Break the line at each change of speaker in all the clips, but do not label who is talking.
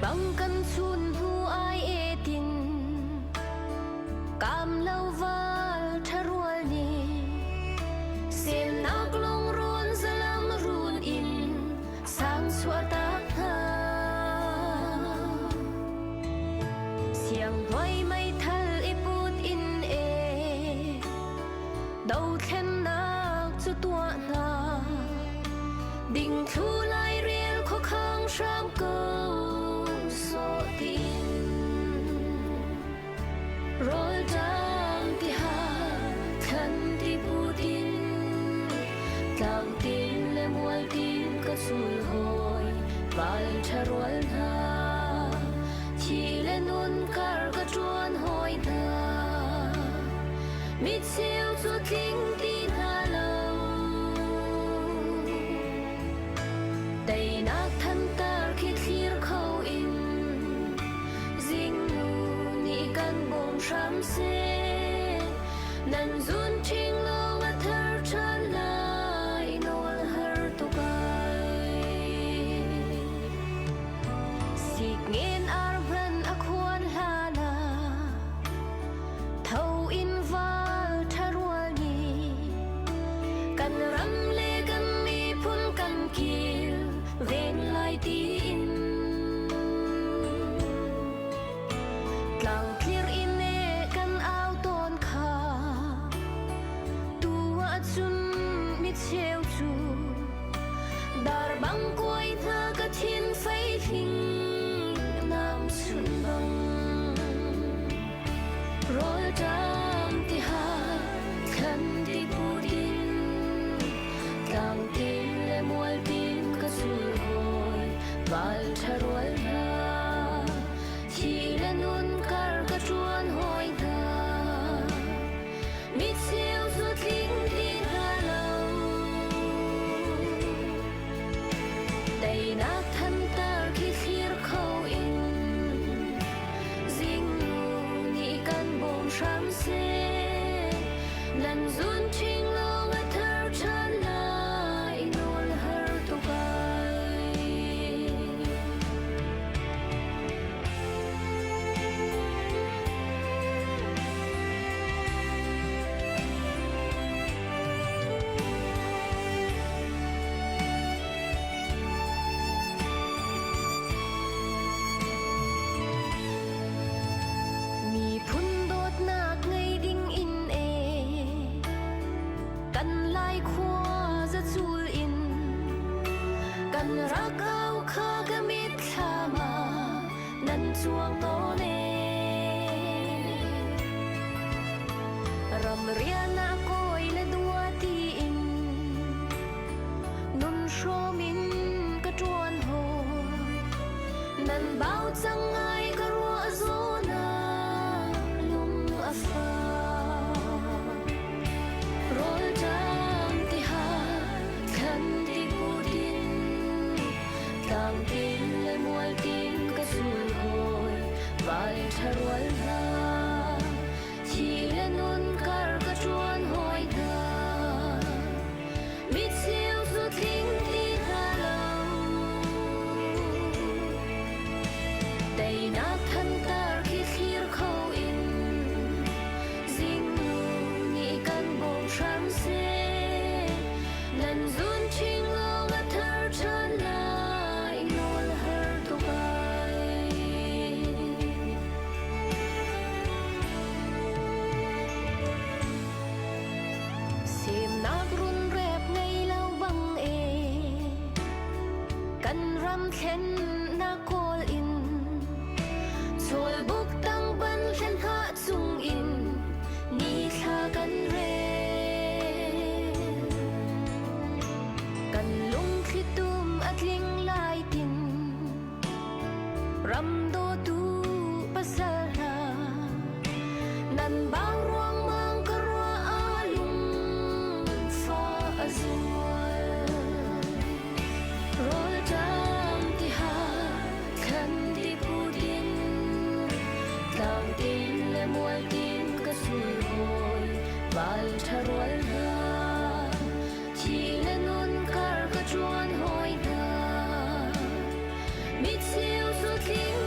bang kan chun hnu ai etin kam lo val ṭharual nih semnak lungrawn zalam run in sang chuahtak hna. Sianghnuai meithal i put in e dothlennak cu tuah hna dingthlu lairel khuakhang hram ko sawh tiin rawlṭam tiha thlan ti putin tlangtin le mualtin ka cul hawi val ṭha rual hna thi le nun kar ka ṭuan hawi hna micheu cu tling ti hna lo teinak thantar khi thlir kho in zingnu nih kan bawm hram seh nan zun ṭhing lawng a thar ṭhan lai nawl har tuk ai sikngen ar hman a khuan hlan ah tho in val ṭha rual nih kan ram le kan miphun kan kil ven lai tiin tlangtlir in e kan au tawn kha tu ahcun mi cheu cu dar bang kuai hna ka thin fei hling nam chun bang rawlṭam tiha thlan ti putin tlangtin le mualtin ka sul hawi val ṭha rual hna thi le nun kar ka ṭuan hawi hna mi cheu cu tling ti hna lo teinak thantar khi thlir kho in zingnu nih kan bawm hram seh nan zun ṭhing lawng a thar ṭhan lai nawl har tuk ai. Miphun dawtnak ngei ding in e kan lai khua zacul in kan rak au kha ka mitthlam ah nan cuang nawn e ram rian ah kawi le dua tiin nun hrawm in ka ṭuan hawi nan bau cang ngai ka ruah zawn ah lung a fak rawlṭam tiha thlan ti putin tlangtin le mualtin ka sul hawi val ṭha rual hna thi le nun kar ka ṭuan hawi hna mi cheu cu tling ti hna lo teinak thantar khi thlir kho in zingnu nih kan bawm hram seh nan zun ṭhing lawng a thar ṭhan lai nawl har tuk ai. Semnak runrep ngei lo bang e kan ram thlennak kawl in chawlbuk tang ban hlen hah chung in ni thla kan rel kan lungthli tum a tling lai tin ram dawtu pasal hna nan bau ruangmang ka ruah ah lungfa a zual rawlṭam tiha thlan ti putin tlangtin le mualtin ka sul hawi val ṭha rual hna thi le nun kar ka ṭuan hawi hna mi cheu cu tling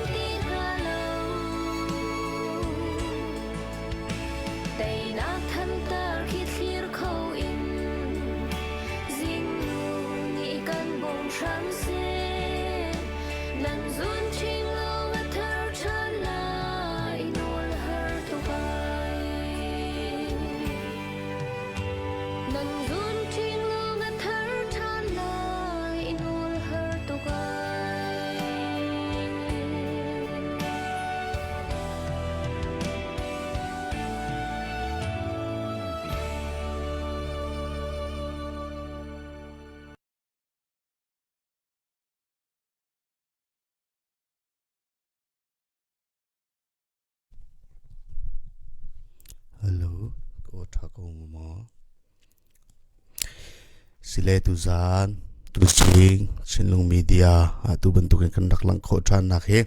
Aw ṭha ko maw? Sile tuzaan, tuzing Chinlung Media ah tu bantukin kan rak langh khawh ṭhannak hi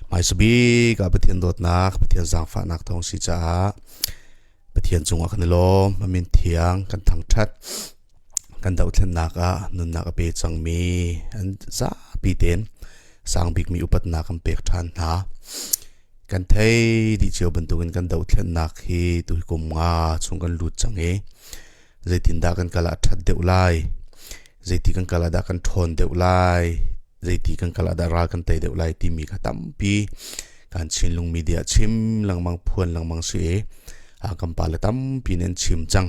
hmaisa bik ah Pathian dawtnak, Pathian zaangfahnak thawng si caah Pathian cungah kan i lawm. A min thiang kan thangṭhat. Kan dohthlennak ah nunnak a pe cangmi an zapi tein sang bikmi upatnak kan pek ṭhan hna. Kan thei dih cio bantukin kan dohthlennak hi tuhi kum nga chung kan lut cang i zeitindah kan kal ah a ṭhat deuh lai, zeiti kan kal ah dah kan ṭhawn deuh lai, zeiti kan kal ah dah ral kan tei deuh lai timi kha tampi kan Chinlung media chim lengmang phuan lengmang si i kan pale tampi nih an chim cang.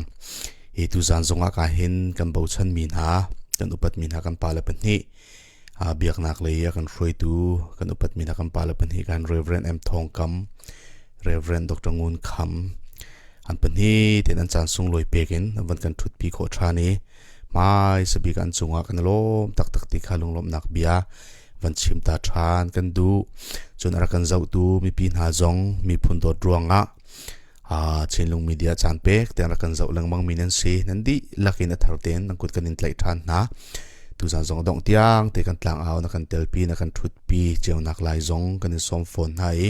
Hi tuzaan zongah ka hin kan bochanmi hna, kan upatmi hna kan pale pahnih biaknak lei a kan hruaitu kan upatmi hna kan pale pahnih kan Reverend M Thawng Kam, Reverend Dr. Ngun Kham an pahnih tein an caan sunglawi pek in an van kan ṭhutpi khawh ṭhan i hmai sabik an cungah kan i lawm taktak ti kha lunglawmhnak bia van chim ta ṭhan kan duh. Cun a rak kan zohtu mipi hna zong miphun dawt ruangah Chinlung media caan pek tiang rak kan zoh lengmang mi nan si. Nan dihlak in a thar tein nan kut kan in tlaih ṭhan hna. Tuzaan zong dongh tiang te kan tlang au na kan telpi na kan ṭhutpi cionak lai zong kan in sawm fawn hna i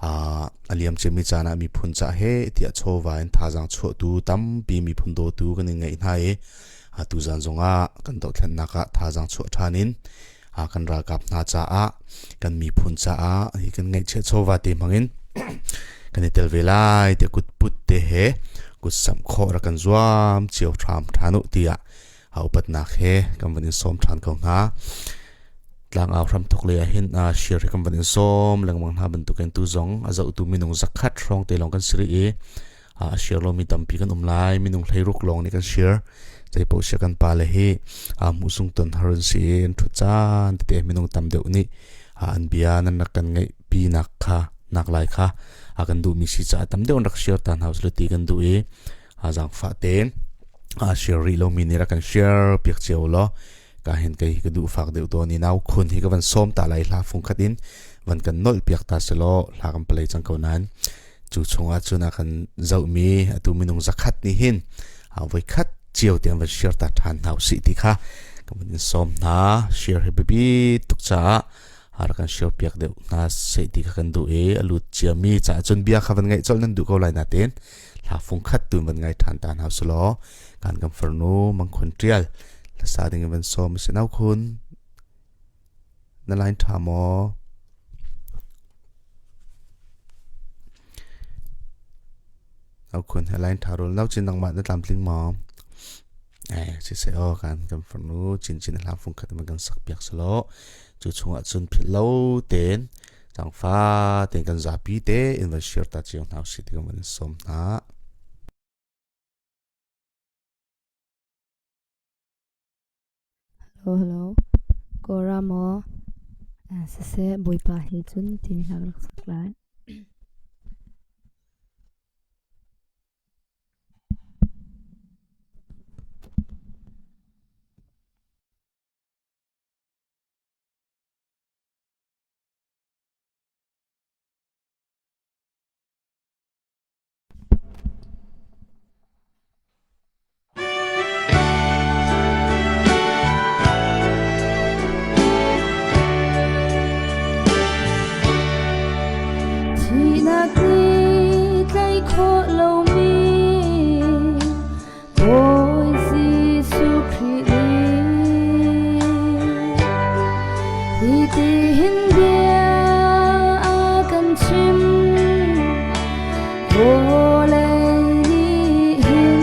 a liam ciami caan ah miphun ca he tiah chawva in thazaang chuahtu tampi miphun dawtu kan in ngeih hna i tuzaan zongah kan dohthlennak ah thazaang chuah ṭhan in kan ralkap hna caah kan miphun caah hi kan ngaihchiah chawva te hmangin kan i tel ve lai tiah kutput te he kutsamh khawh rak kan zuam cio hram ṭhan u tiah a upatnak he kan van in sawm ṭhan ko hna. Tlangau hramthok lei ah hin share hi kan van in sawm lengmang hna bantukin tu zong a zohtu minung zakhat hrawng te lawng kan si rih i a share lomi tampi kan um lai minung 16 lawng nih kan share zeipaoh sia kan pale hi hmuhsung ton har an si i an ṭhut caan tete minung tam deuh nih an bia nan rak kan ngeih pi nak kha nak lai kha a kan duhmi si caah tam deuh an rak share ta hna usih ti kan duh i zaangfah tein share rih lomi nih rak kan share piak cio law ka hin kei ka duh fak deuh tawn i nau khun hi ka van sawm ta lai hla fung khat in van kan nolh piak ta selaw hla kan palei cang ko nain cu chungah cun a kan zohmi atu minung zakhat nih hin voi khat cio tiang van share ta ṭhan hna usih ti kha ka van in sawm hna. Share hi biapi tuk caah rak kan share piak deuh hna seh ti kha kan duh i a lut ciami caah cun bia kha van ngaih colh nan duh ko lai nain hla fung khat tu van ngai ṭhan ta hna usih kan kan farnu Mangkhun Ṭial hlasa ding in van sawm si nau khun na line ṭha maw? Nau khun he line ṭha rul nau chin nangmah na tlamtling maw? Eh siseh aw kan kan farnu chin chin hla fung khat man kan sak piak selaw cu chungah cun philh lo tein cangfa tein kan zapi te in van share ta cio hna usih ti kan van in sawm hna.
Hello, hello. Kawlram maw? Siseh, Bawipa he cun timi hla ka rak sak lai. Thihnak nih tlaih khawh lomi Bawi Jesuh Khrih nih hitihin bia a kan chim. Vawlei nih hin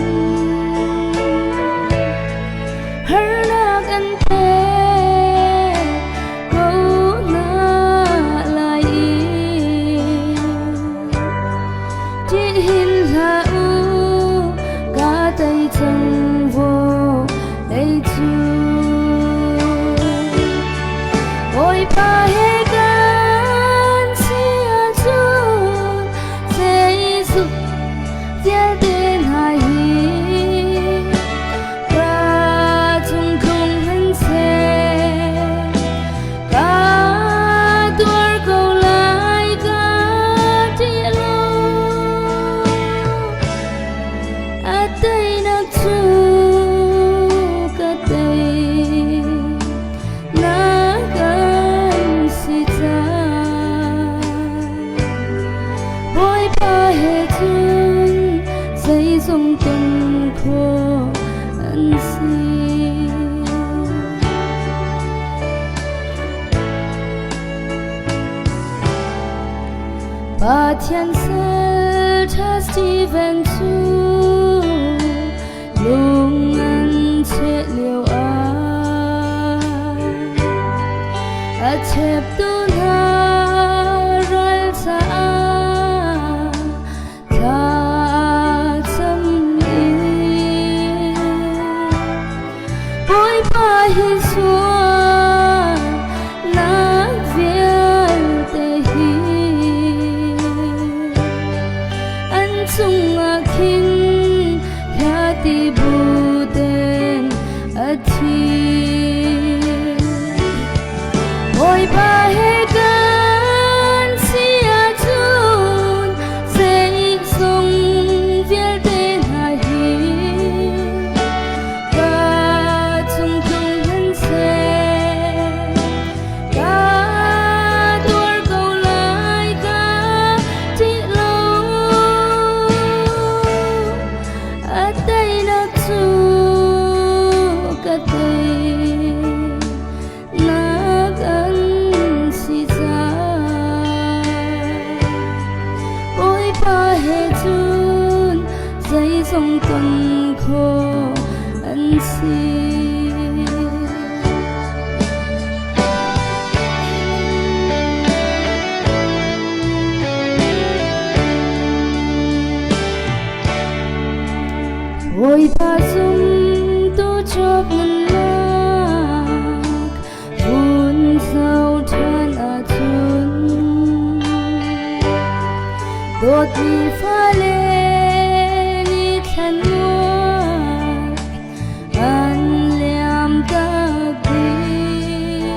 harnak an pek ko hna lai i ṭih hin hlah. Zeizong ton khawh an si. Pathian sal ṭha Stephen cu lung an cheh lio ah a cheptu hna ral caah thla cam in Bawipa hi sual nak vialte hi an cungah khin hla ti bu ten a thi. Bawipa he kan si ahcun zeizong vialte hna hi ka cung tlung hmanhseh ka tuar ko lai ka ṭih lo. A teinak cu ka tei nak an si cang. Bawipa he cun zeizong ton khawh an si. Bawipa zumtu cawk nunnak vun zoh ṭhan ahcun dawtmi fale nih thlanmual an liam tak dih.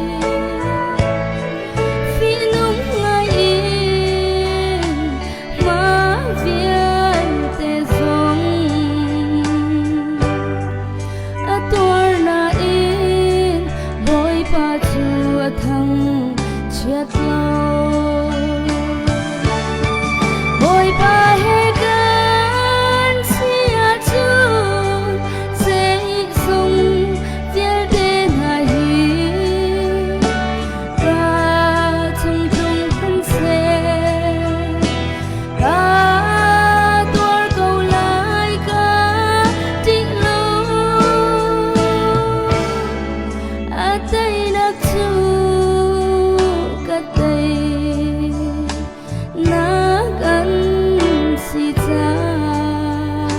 Fihnung ngai in mah vialte zong a tuar nain Bawipa cu a thang chiat lo. Bawipa he kan si ahcun zeizong vialte hna hi ka cung tlung hmanhseh ka tuar ko lai ka ṭih lo. A teinak cu ka tei nak an si cang.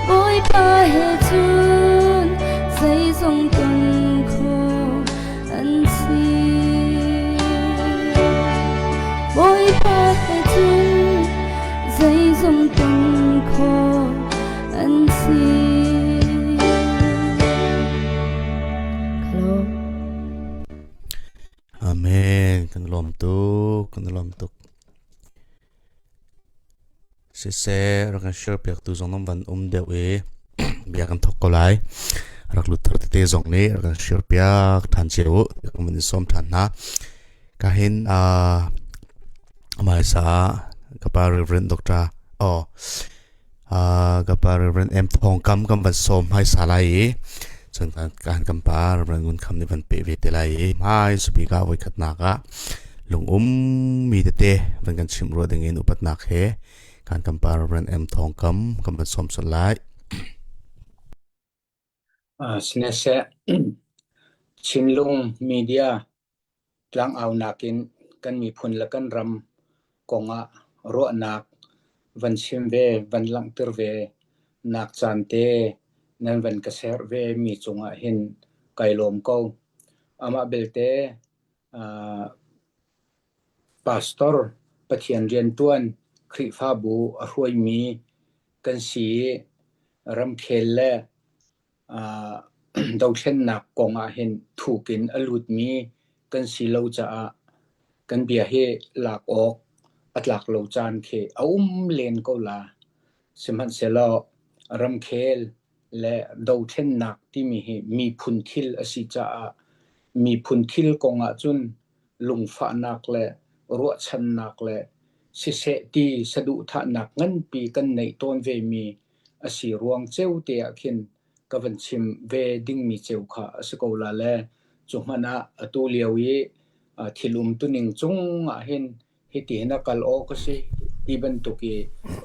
Bawipa he cun zeizong ton khawh an si. Bawipa he cun zeizong ton khawh an si. Hello.
Amen. Kan lawm tuk, kan lawm tuk. Siseh, rak kan share piak tu zong nan van um deuh i bia kan thok ko lai. Rak lut thar tete zong nih rak kan share piak than cio u. Kan van i sawm than hna. Ka hin uh, hmaisa ka pa Reverend Dr. Oh, uh, ka pa Reverend M Thong Kam kan van sawm hmaisa lai i cun kan kan kan pa Reverend Ngun Kham nih van pe ve te lai i hmai supi ka voi khatnak ah lungum mi tete van kan chim rua ding in upatnak he kan kan pa Reverend M Thong Kam kan van sawm sot lai.
Sneseh Chinlung media tlangaunak in kan miphun le kan ram kongah ruahnak van chim ve, van langhter ve nak caan te nan van ka serh ve mi cungah hin kai lawm ko. Amah belte pastor Pathian rianṭuan Khrihfabu a hruaimi kan si i ramkhel le dothlennak kong ah hin thuk in a lutmi kan si lo caah kan bia hi lak awk a tlak lo caan khi a um len ko la. Sihmanhsehlaw ramkhel le dothlennak timi hi miphun thil a si caah miphun thil kong ahcun lungfahnak le ruahchannak le. siseh ti saduhthahnak nganpi kan neih tawn vemi a si ruang ceu te ah khin ka van chim ve dingmi ceu kha a si ko la le cu hmanh ah atu lio i thil umtuning cung ah hin hiti hin a kal awk a si ti bantuk i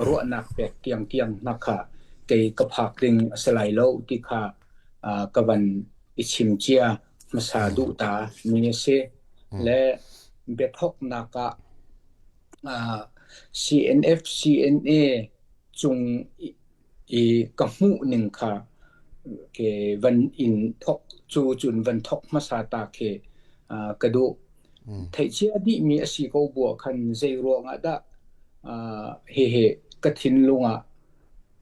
ruahnak pek tiangtiang hna kha kei ka phak ding a si lai lo ti kha ka van i chim cia hmasa duh ta mi a si. Le biathawknak ah CNF CNA cung i ka hmuh ning kha ke van in thok cu cun van thok hmasa ta khi ka duh. Theihcia dihmi a si ko bu ah khan zei ruangah dah hihi ka thinlung ah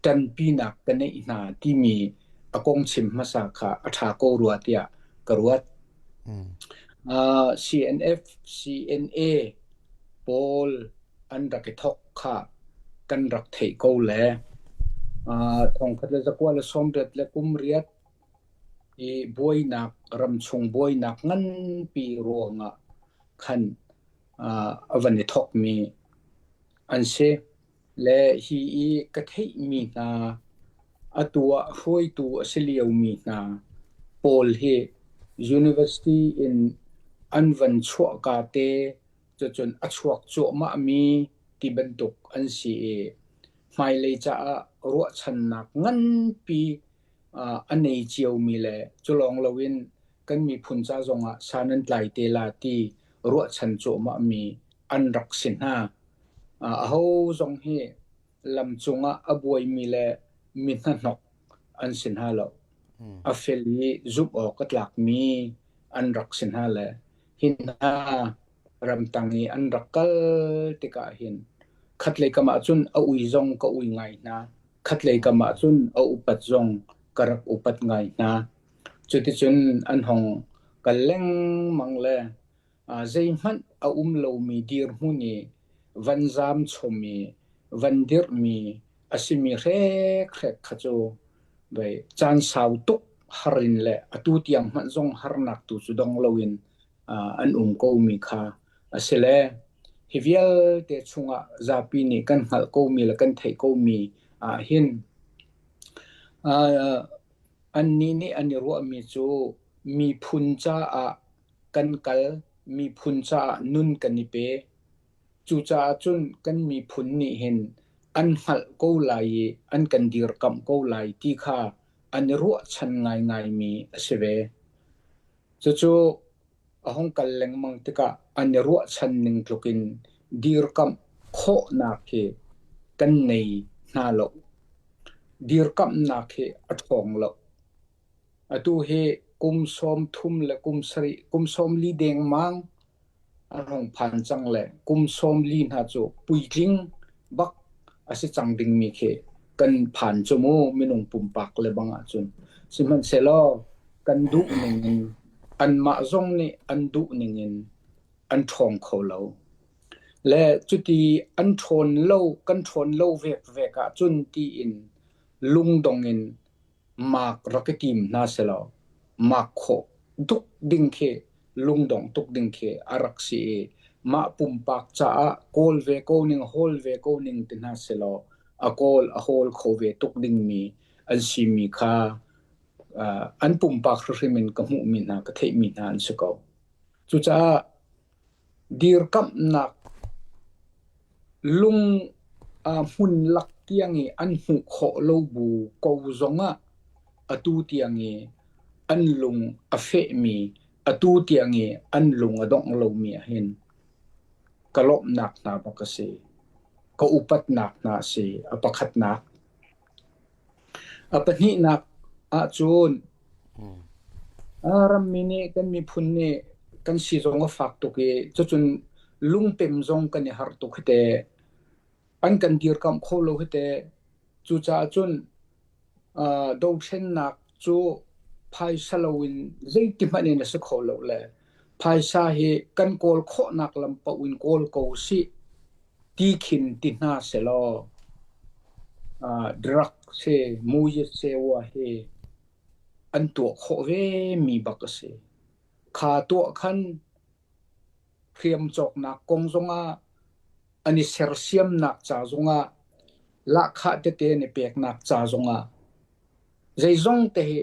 ṭanpinak ka neih hna timi a kong chim hmasa kha a ṭha ko rua tiah ka ruat. CNF, CNA pawl an rak i thawk kha kan rak theih ko le thongkhat le zakua le sawmriat le kum riat i buainak ramchung buainak nganpi ruangah khan a van i thawkmi an si. Le hi i ka theihmi hna atu ah hruaitu a si liomi hna pawl hi university in an van chuahka te cucun a chuak cuahmahmi ti bantuk an si i hmailei caah ruahchannak nganpi a nei ciomi le cu lawng loin kan miphun ca zongah san an tlai te la ti ruahchan cuahmahmi an rak si hna. Aho zong hi lam cungah a buaimi le mi hnahnok an si hna lo. A fel i zumh awk a tlakmi an rak si hna le hi hna ramtang i an rak kal tikah hin khatlei kam ah cun a ui zong ka ui ngai hna. Khatlei kam ah cun a upat zong ka rak upat ngai hna. Cuticun an hong kal lengmang le zeihmanh a um lomi dirhmun i van zaam chom i van dirhmi a simi hrekhrek kha cu vei caan sau tuk har in le atu tiang hmanh zong harnak tu cu dong loin an um komi kha a si le hi vialte chungah zapi nih kan hngalh komi le kan theih komi ah hin annih nih an i ruahmi cu miphun caah kan kal, miphun caah nun kan i pe. Cucaah cun kan miphun nih hin an hngalh ko lai i an kan dirkamh ko lai ti kha an i ruahchan ngaingaimi a si ve. Cucu a hung kal lengmang tikah an i ruahchan ning tlukin dirkamh khawhnak hi kan nei hna lo. Dirkamhnak hi a ṭhawng lo. Atu hi kum 30 le kum sarih, kum 40 dengmang an hung phan cang le kum 40 hna cu puitling bak a si cang dingmi khi kan phan cu mu minung pumpak le bang ahcun. Sihmanhsehlaw kan duh ning in anmah zong nih an duh ning in an ṭhawng kho lo. Le cuti an ṭhawn lo, kan ṭhawn lo vekvek ahcun tiin lungdong in mak rak i tim hna selaw mak khawh tuk ding khi lungdong tuk ding khi a rak si i mah pumpak caah kawl ve ko ning hawl ve ko ning ti hna selaw a kawl a hawl kho ve tuk dingmi an simi kha uh, an pumpak hrimhrim in ka hmuhmi hna ka theihmi hna an si ko. Cucaah Dirkamhnak lung hmun lak tiang i an hmuh khawh lo bu ko zongah atu tiang i an lung a fehmi, atu tiang i an lung a dongh lomi ahhin ka lawmhnak hna bak a si. Ka upatnak hna a si. A pakhatnak. A pahnihnak ahcun rammi nih kan miphun nih kan si zong a fak tuk i cucun lungpem zong kan i harh tuk hi teh. An kan dirkamh kho lo hi teh. Cucaah cun dothlennak cu phaisa loin zeiti hmanh in a si kho lo le phaisa hi kan kawl khawhnak lam paoh in kawl ko sih ti khin ti hna sehlaw drug si muyitsewa hi an tuah khawh ve mi bak a si. Kha tuah khan hriam cawknak kong zongah. An i sersiamnak ca zongah lahkhah tete an i peknak ca zongah zeizong te hi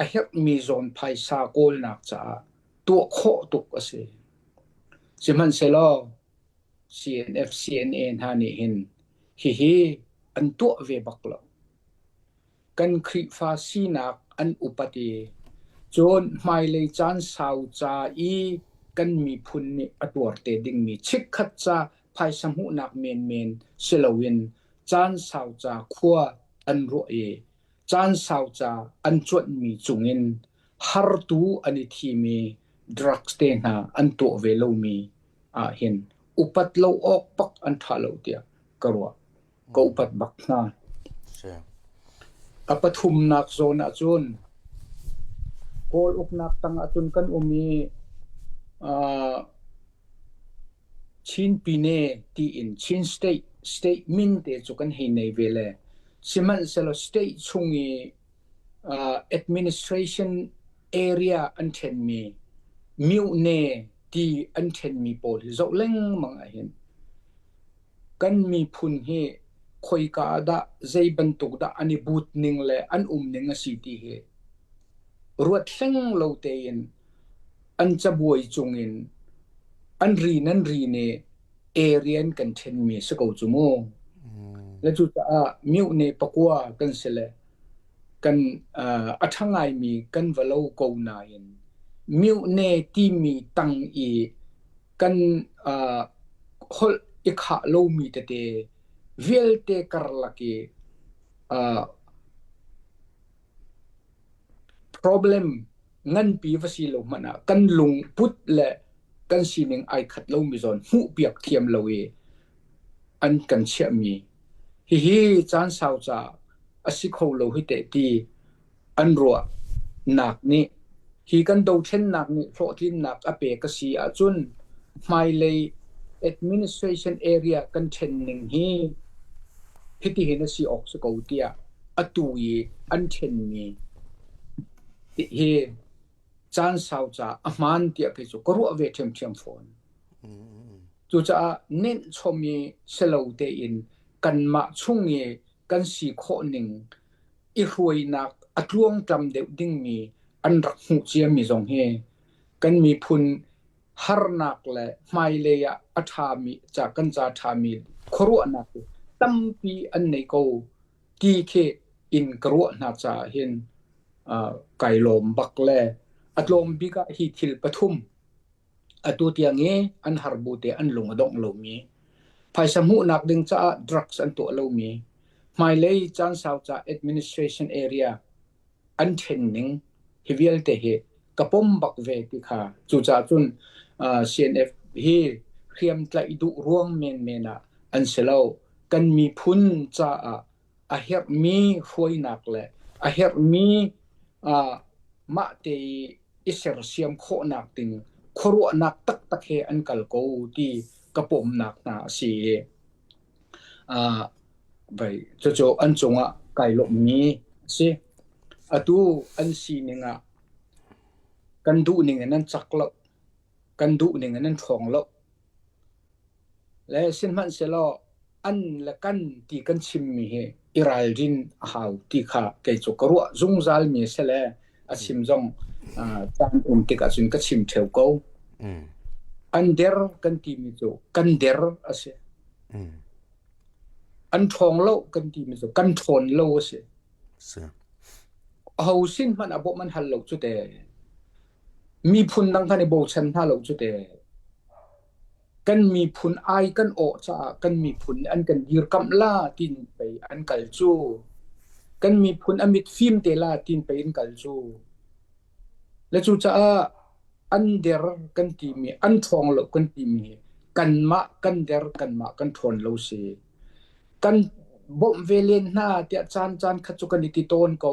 a herhmi zawn phaisa kawlnak caah tuah khawh tuk a si. Sihmanhsehlaw CNF CNA hna nih hin hihi an tuah ve bak lo. Kan Khrihfa sinak an upat i cun hmailei caan sau ca i kan miphun nih a tuar te dingmi chikkhat ca phaisa hmuhnak menmen si loin caan sau ca khua an ruah i caan sau ca an cuanhmi cungin hartu an i thimi drugs te hna an tuah ve lomi ahhin upat lo awk bak an ṭha lo tiah ka ruah. Ka upat bak hna. A pathumnak zawn ahcun Kawl uknak tang ahcun kan um i uh, Chin Pine tiin Chin State state min te cu kan hei nei ve le sihmanhsehlaw state chung i uh, administration area an ṭhenmi Myone ti an ṭhenmi pawl hi zoh lengmang ahhin kan miphun hi khoika ah dah zei bantuk dah an i but ning le an um ning a si ti hi ruat hleng lo tein an cabuai cungin an rin an rin i area in kan ṭhenmi si ko cu mu. Le cucaah myohne pakua kan si le kan uh, a ṭha ngaimi kan va lo ko nain myohne timi tang i kan uh, holh i khah lomi tete vialte karlak i uh, Problem nganpi va si lo hmanh ah kan lungput le kan sining ai khat lomi zawn hmuhpiak thiam lo i an kan chiahmi hihi caan sau ca a si kho lo hi teh ti an ruahnak nih hi kan dothlennak nih hlawhtlinnak a pek a si ahcun hmailei administration area kan ṭhen ning hi hitihin a si awk si ko tiah atu i an ṭhenmi hi caan sau ca a hmaan tiah kei cu ka ruah ve ṭhiamṭhiam fawn. Cucaah nenhchom i si lo tein kanmah chung i kan si khawh ning i hruainak a tluangtlam deuh dingmi an rak hmuh ciami zong hi kan miphun harnak le hmailei ah a ṭhami ca kan ca ṭhami khuaruahnak tampi an nei ko ti khi in ka ruah hna caah hin uh, kai lawm bak le a tlawm bik ah hi thil pathum atu tiang i an har bu te an lung a dongh lomi phaisa hmuhnak ding caah drugs an tuah lomi hmailei caan sau ca administration area an ṭhen ning hi vialte hi ka pom bak ve ti kha cucaah cun CNF hi hriamtlaih duh ruang menmen ah an si lo. Kan miphun caah a herhmi hruainak le a herhmi mah te i sersiam khawhnak ding khuaruahnak taktak he an kal ko ti ka pomnak hna a si i Cucu an cungah kai lawmhmi a si. Atu an sining ah kan duhning in an cak lo. Kan duhning in an ṭhawng lo. Le sihmanhsehlaw an le kan ti kan chimmi hi i ralrin a hau ti kha kei cu ka ruah zungzalmi a si le a chim zong caan um tikah cun ka chim ṭheo ko. An der kan timi cu kan der a si. An ṭhawng lo kan timi cu kan ṭhawn lo a si. Aho sin hmanh ah bawmh an hal lo cu te. Miphun dang kan i bochan hna lo cu te. Kan miphun ai kan awh caah kan miphun nih an kan dirkamh la tiin pei an kal cu. Kan miphun a mit fim te la tiin pei an kal cu. Le cucaah an der kan timi, an ṭhawng lo kan timi hi kanmah kan der, kanmah kan ṭhawn lo si. Kan bawmh ve len hna tiah caan caan khat cu kan i ti tawn ko.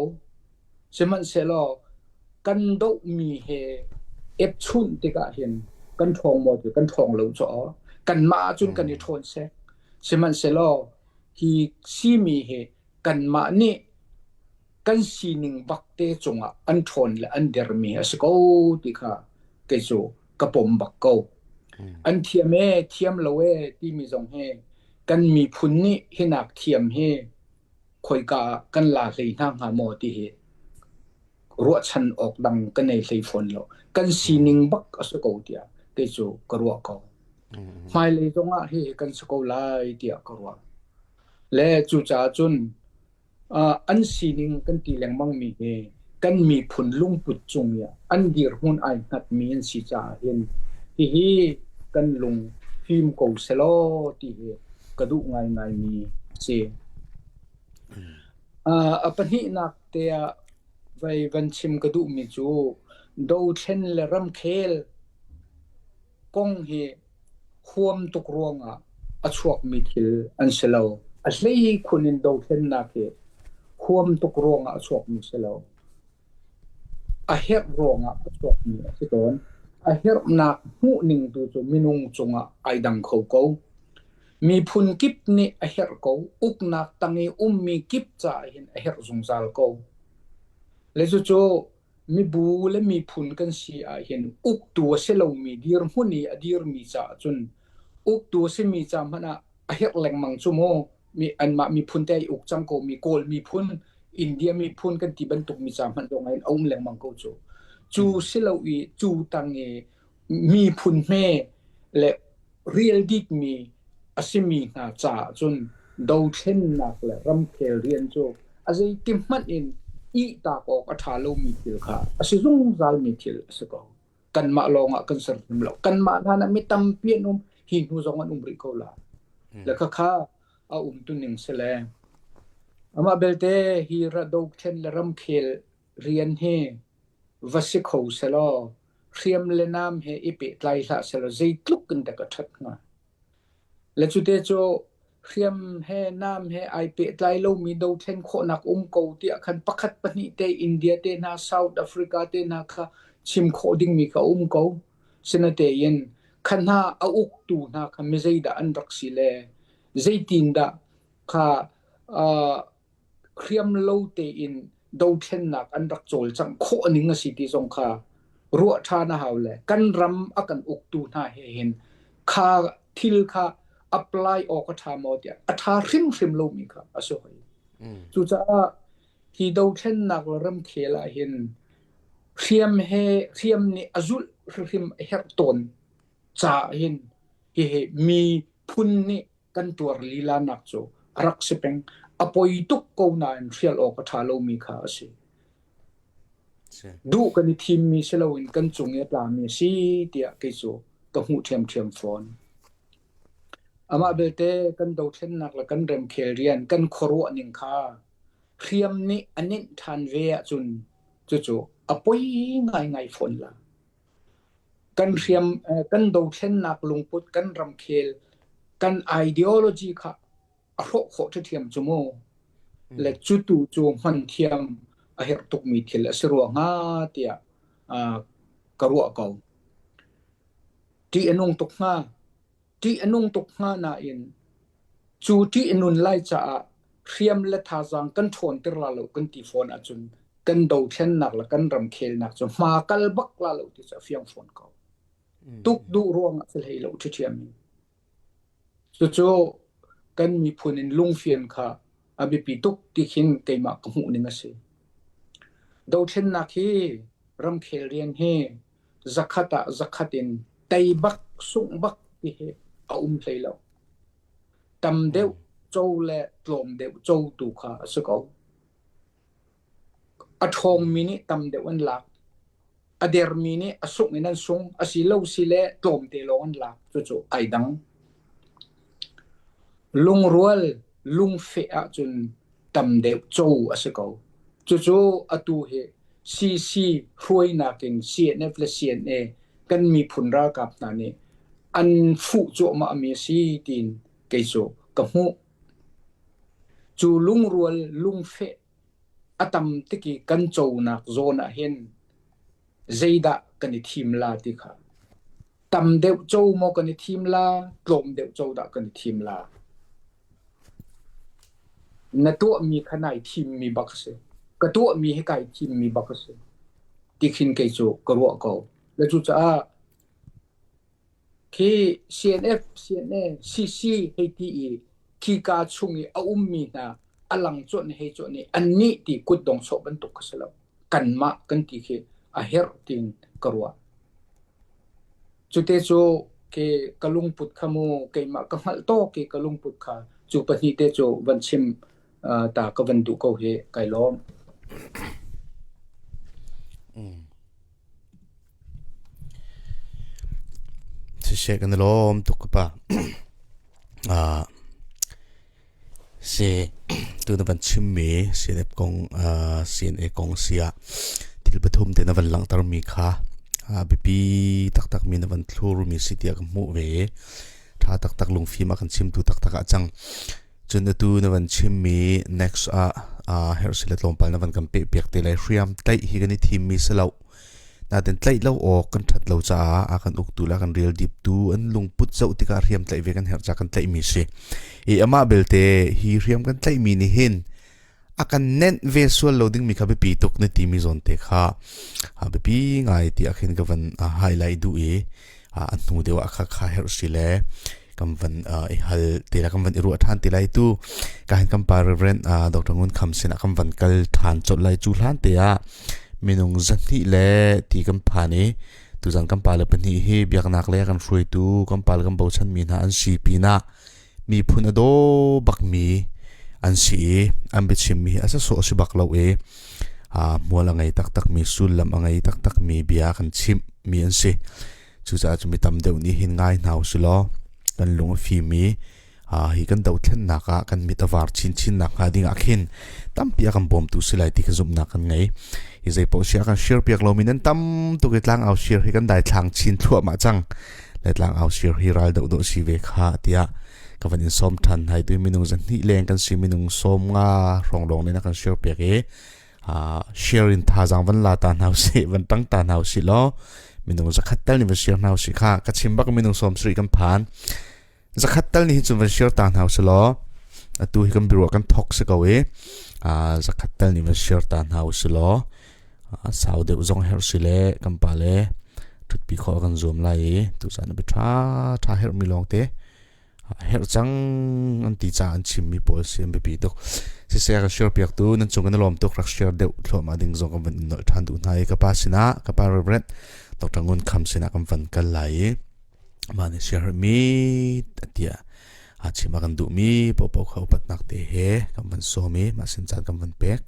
Sihmanhsehlaw kan dohmi he epchunh tikah hin kan ṭhawng maw ti kan ṭhawng lo caw. Kanmah ahcun kan i ṭhawn sek. Sihmanhsehlaw hi simi hi kanmah nih kan sining bakte cungah an ṭhawn le an dermi a si ko ti kha kei cu ka pom bak ko. An thiam ee, thiam lo ee timi zong hi kan miphun nih hinak thiam hi khoika ah kan la hlei hna hnga maw ti hi ruahchan awk dang ka nei hlei fawn lo. Kan sining bak a si ko tiah kei cu ka ruah ko. Hmailei zongah hihi kan si ko lai tiah ka ruah. Le cucaah cun An sining kan ti lengmangmi hi kan miphun lungput cung i an dirhmun ai hngatmi an si caah hin hihi kan lung fim ko selaw ti hi ka duh ngaingaimi a si. A pahnihnak te ah vai van chim ka duhmi cu dothlen le ramkhel kong hi huam tuk ruangah a chuakmi thil an si lo. A hleikhun in dothlennak hi huam tuk ruangah a chuakmi si lo. A herh ruangah a chuakmi a si tawn. A herhnak hmuhning tu cu minung cungah ai dang kho ko. Miphun kip nih a herh ko. Uknak tang i ummi kip caah hin a herh zungzal ko. Le cucu Mibu le miphun kan si ahhin uktu a si lomi dirhmun i a dirmi caah cun uktu a simi ca hmanh ah a herh lengmang cu mu. Mi anmah miphun te ai uk cang ko mi Kawl miphun, India miphun kan ti bantuk mi ca hmanh zong ah hin a um lengmang ko cu. Cu si lo i cu tang i miphun hme le rial dikmi a simi hna caah cun dothlennak le ramkhel rian cu a zeiti hmanh in ihtak awk a ṭha lomi thil kha a si zungzalmi thil a si ko. Kanmah lawngah kan ser hrim lo. Kanmah hlan ah mi tampi an um, hi hnu zong an um rih ko la. Le khakha a um tuning si le. Amah belte hi dothlen le ramkhel rian hi va si kho selaw hriam le nam he i pehtlai hlah selaw zeitluk in dah ka ṭhat hnga. Le cute cu hriam he nam he ai pehtlai lomi dothlen khawhnak um ko tiah khan pakhat pahnih te India te hna South Africa te hna kha chim khawh dingmi kha um ko. Sinatein kha hna a uktu hna kha mi zeidah an rak si le zeitindah kha uh, hriam lo tein dothlennak an rak cawlcangh khawh ning a si ti zong kha ruah ṭhan a hau le kan ram a kan uktu hna he hin kha thil kha apply awk a ṭha maw tiah a ṭha hrimhrim lomi kha a si hoi. Cucaah hi dothlennak le ramkhel ah hin hriam he hriam nih a zulh hrimhrim a herh tawn caah hin hihi miphun nih kan tuar lila nak cu a rak si peng. A poi tuk ko nain hrial awk a ṭha lomi kha a si. Duh kan i thimmi si loin kan cung i a tlami a si tiah kei cu ka hmuh ṭhiamṭhiam fawn. Amah belte kan dothlennak le kan remkhel rian kan khuaruah ning kha hriam nih a ninh ṭhan ve ahcun cucu a poi ngaingai fawn la. Kan hriam, kan dothlennak lungput, kan ramkhel, kan ideology kha a hrawh khawh ṭhiamṭhiam cu mu. Le cu tu cu hman thiam a herh tukmi thil a si rua hnga tiah ka ruah ko. Ṭih a nung tuk hnga. Ṭih a nung tuk hnga nain cu ṭih a nun lai caah hriam le thazaang kan ṭhawnter la lo kan ti fawn ahcun kan dothlennak le kan ramkhelnak cu hma kal bak la lo ti cu a fiang fawn ko. Tuk duh ruangah si hlei lo ṭhiṭhiam in. Cucu kan miphun in lungfian kha a biapi tuk ti khin keimah ka hmuh ning a si. Dothlennak hi ramkhel rian hi zakhat ah zakhat in tei bak sungh bak ti hi a um hlei lo. Tam deuh co le tlawm deuh co tu kha a si ko. A ṭhawngmi nih tam deuh an lak. A dermi nih a sungh in an sung. A si lo si le tlawmte lawng an lak. Cucu ai dang. Lungrual, lungfeh ahcun tam deuh co a si ko. Cucu atu hi CC hruainak in CNF le CNA kan miphun ralkap hna nih an fuh cuahmahmi a si tiin kei cu ka hmuh. Cu lungrual lungfeh a tam tik i kan conak zawn ah hin zeidah kan i thim la ti kha tam deuh co maw kan i thim la tlawm deuh co dah kan i thim la Na tuahmi kha nai thimmi bak a si. Ka tuahmi hi kai thimmi bak a si. Ti khin kei cu ka ruah ko. Le cucaah Khi CNF, CNA, CC hei ti i khika chung i a ummi hna a lang cuanh hei cuanh i annih ti kutdong sawh bantuk kha si lo. Kanmah kan ti khi a herh tiin ka ruah. Cute cu ke ka lungput kha mu keimah ka hngalh tawk i ka lungput kha cu pahnih te cu van chim ta ka van duh ko hi kai lawm.
Siseh kan i lawm tuk ka pa. Si tu na van chimmi CNF kong CNA kong si ah thil pathum te na van langhtermi kha biapi taktakmi na van thlurmi si tiah ka hmuh ve i ṭha taktak lungfim a kan chimtu taktak ah cang. Cun atu na van chimmi next ah herh si le tlawmpal na van kan pehpiak te lai hriam tlaih hi kan i thimmi si lo. Natin tlaih lo awk kan ṭhat lo caah a kan uktu le a kan rial diptu an lungput zoh tikah hriam tlaih ve kan herh caah kan tlaihmi si. I amah belte hi hriam kan tlaihmi nih hin a kan nenh ve sual lo dingmi kha biapi tuk na timi zawn te kha a biapi ngai tiah khin ka van highlight duh i a hnu deuh ah kha kha herh si le kan van i hal te la kan van i ruah ṭhan te lai tu ka hin kan pa Reverend Dr. Ngun Kham sin ah kan van kal ṭhan colh lai cu hlan te ah minung zahnih le ti kan phan i tuzan kan pa le pahnih hi biaknak le kan hruaitu kan pa le kan bochan mi hna an si pinah miphun a daw bakmi an si i an biachimmi hi a sasawh a si bak lo i hmual a ngei taktakmi sullam a ngei taktakmi bia kan chimh mi an si. Cucaah cu mi tam deuh nih hin ngai hna usih law kan lung a fim i hi kan dothlennak ah kan mit a var chinchin nak hnga ding ah khin tampi a kan bawmtu si lai ti kha zumhnak kan ngei. Hi zei paoh si a kan share piak lomi nan tam tuk i tlangau share hi kan daithlang chin thluahmah cang. Le tlangau share hi ral doh dawh si ve kha tiah ka van in sawm than hai tu minung zahnih leng kan si minung sawm nga hrawng lawng nih na kan share piak i share in thazaang van la ta hna usih van tang ta hna usih law minung zakhat tal nih van share hna usih kha ka chim bak minung sawm sarih kan phan zakhat tal nih hin cun van share ta hna usih law atu hi kan biruah kan thok si ko i zakhat tal nih van share ta hna usih law sau deuh zong herh si le kan pa le thutpi khawh kan zuam lai i tuzan bi tha tha herh mi lawng te herh cang an ti ca an chimmi pawl si an biapi tuk. Siseh ka share piak tu nan cung kan lawm tuk rak share deuh thluahmah ding zong kan van in nolh ṭhan duh hna i ka pa sinah ka pa Reverend Dr. Ngun Kham sinah kan van kal lai i mah nih share mi tiah a chim a kan duhmi popo kha upatnak te he kan van sawm i mah sin caan kan van pek.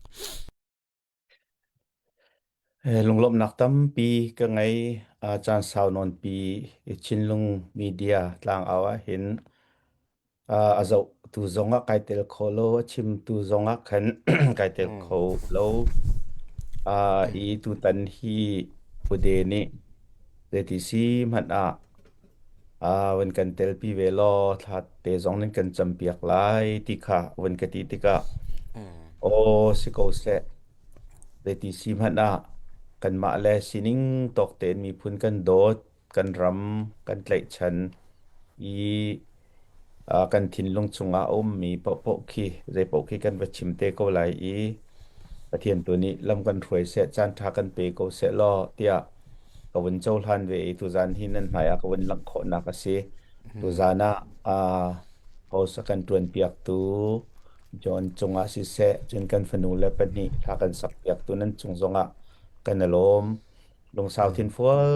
Lunglawmhnak tampi ka ngei. Caan sau nawnpi i Chinlung media tlangau ahhin a zohtu zongah kai tel kho lo, a chimtu zongah khan kai tel kho lo. I tutan hi Pude nih zeiti si hmanh ah van kan telpi ve law thla te zong nan kan campiak lai ti kha van ka ti tikah aw si ko seh. Zeiti si hmanh ah kanmah le sining tawk tein miphun kan dawt, kan ram kan tlaihchan i kan thinlung chungah a ummi paohpaoh khi zeipaoh khi kan va chim te ko lai i Pathian tu nih lam kan hruai seh, caan ṭha kan pe ko seh law tiah ka vun cohlan ve i tuzaan hi nan hmai ah ka vun langh khawhnak a si. Tuzaan ah host a kan ṭuanpiaktu John cungah siseh, cun kan fanu le pahnih hla kan sakpiaktu nan cung zongah kan i lawm. Lungsau thinfual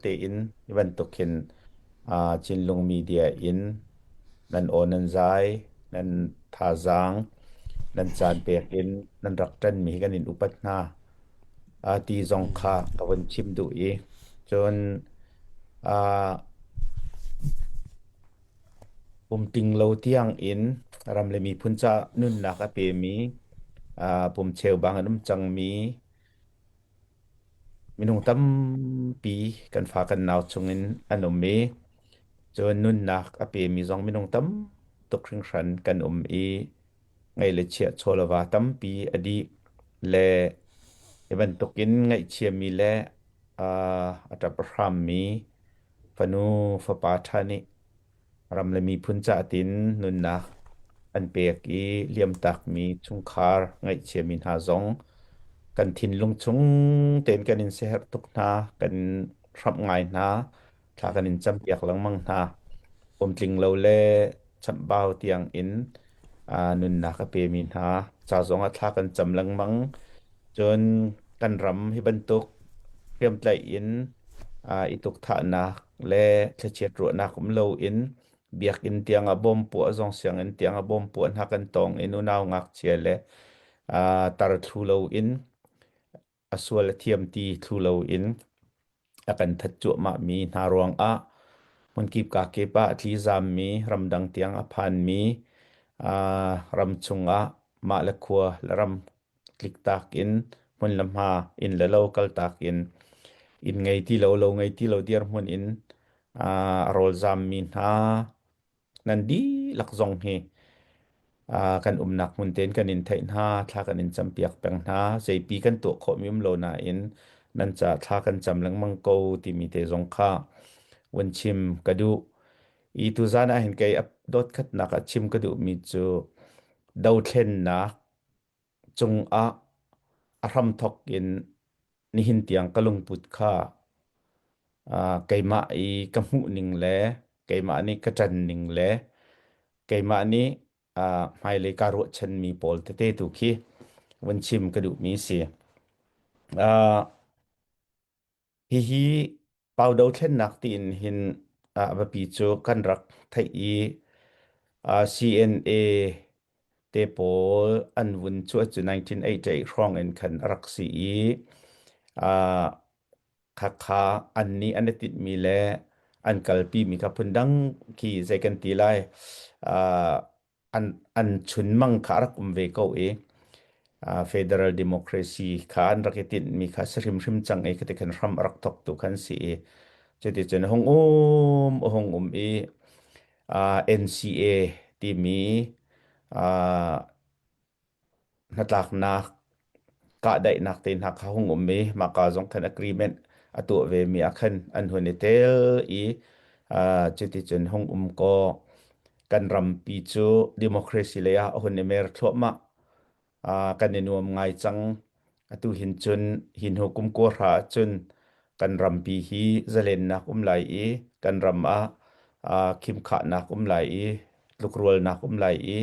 tein hi bantuk hin Chinlung Media in nan aw nan zai, nan thazaang, nan caan pek in nan rak ṭanmi hi kan in upat hna. Ti zong kha ka vun chim duh i cun Pumting lo tiangin ram le miphun caah nunnak a pemi, pum cheubang an um cangmi minung tampi kan fa kan nau chungin an um i cun nunnak a pemi zong minung tam tuk hringhran kan um i ngaih le chiah chaw le va tampi a dih le hi bantukin ngaihchiami le a ṭap a hrammi Fanu fapa ṭha nih ram le miphun caah tin nunnak an pek i liamtakmi chungkhar ngaihchiami hna zong kan thinlung chung tein kan in siaherh tuk hna, kan hramh ngai hna. Thla kan in campiak lengmang hna. Pumtling lo le chamhbau tiang in nunnak a pemi hna ca zong ah thla kan cam lengmang. Cun kan ram hi bantuk hriamtlaih in i tukthahnak le thlachiat ruahnak um loin biakinn tiang ah bom puah zong sianginn tiang ah bom puah hna kan tong i nunau ngakchia le tar thlu loin a sual a thiam ti thlu loin a kan that cuahmahmi hna ruangah hmunkip kakip ah a tlizammi ramdang tiang a phanmi ram chungah mah le khua le ram tliktak in hmun le hma inn le lo kaltak in inn ngei ti lo lo ngei ti lo dirhmun in a rawlzammi hna Nan dihlak zong hi kan umnak hmun tein kan in theih hna, thla kan in campiak peng hna. Zeipi kan tuah khawhmi um lo nain nan ca thla kan cam lengmang ko timi te zong kha vun chim ka duh. I tuzan ah hin kei dot khatnak ah chim ka duhmi cu dothlennak cungah a hramthok in nihin tiang ka lungput kha keimah i ka hmuhning le keimah nih ka ṭanning le keimah nih hmailei kaa ruahchanmi pawl tete tu khi vun chim ka duhmi a si. Hihi Pau dothlennak tiin hin a biapi cu kan rak theih i CNA te pawl an vun chuah cu 1988 hrawng in khan a rak si i khakha an nih an i tinhmi le an kalpimi kha phundang khi zei kan ti lai an an chunmang kha a rak um ve ko i federal democracy kha an rak i tinhmi kha si hrimhrim cang i khati khan hram a rak thawk tu khan si i cuticun hung um a hung um i NCA timi hnatlaknak kahdaihnak te hna kha hung um i mahka zong khan agreement a tuah ve mi ah khan an hun i tel i cuticun hung um kaw kan rampi cu democracy lei ah a hun i mer thluahmah. Kan i nuam ngai cang. Atu hin cun hi hnu kum kua ahcun kan rampi hi zalennak um lai i kan ram ah khimkhahnak um lai i tlukrualnak um lai i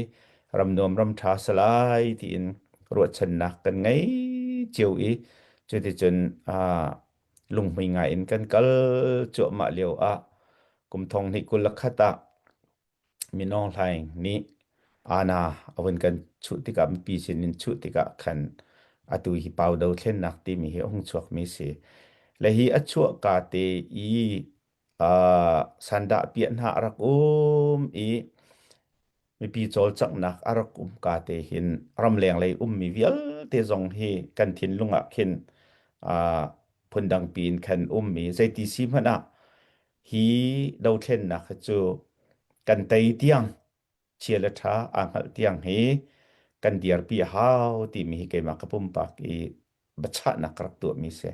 ram nuam ram ṭha salai tiin ruahchannak kan ngei cio i cuticun lunghmui ngai in kan kal cuahmah lio ah kum thong hnih 21 ah Min Aung Hlaing nih Ana a vun kan chuh tikah mipi sin in chuh tikah khan atu hi pau dothlennak timi hi a hung chuakmi si. Le hi a chuah ka te i sandah piah hna a rak um i mipi cawlcanghnak a rak um ka te hin ramleng lei ummi vialte zong hi kan thinlung ah khin phundang piin khan ummi zeiti si hmanh ah Hi dothlennak hi cu kan tei tiang chia le ṭha aa hngalh tiang hi kan dirpi a hau timi hi keimah ka pumpak i biachahnak ka rak tuahmi si.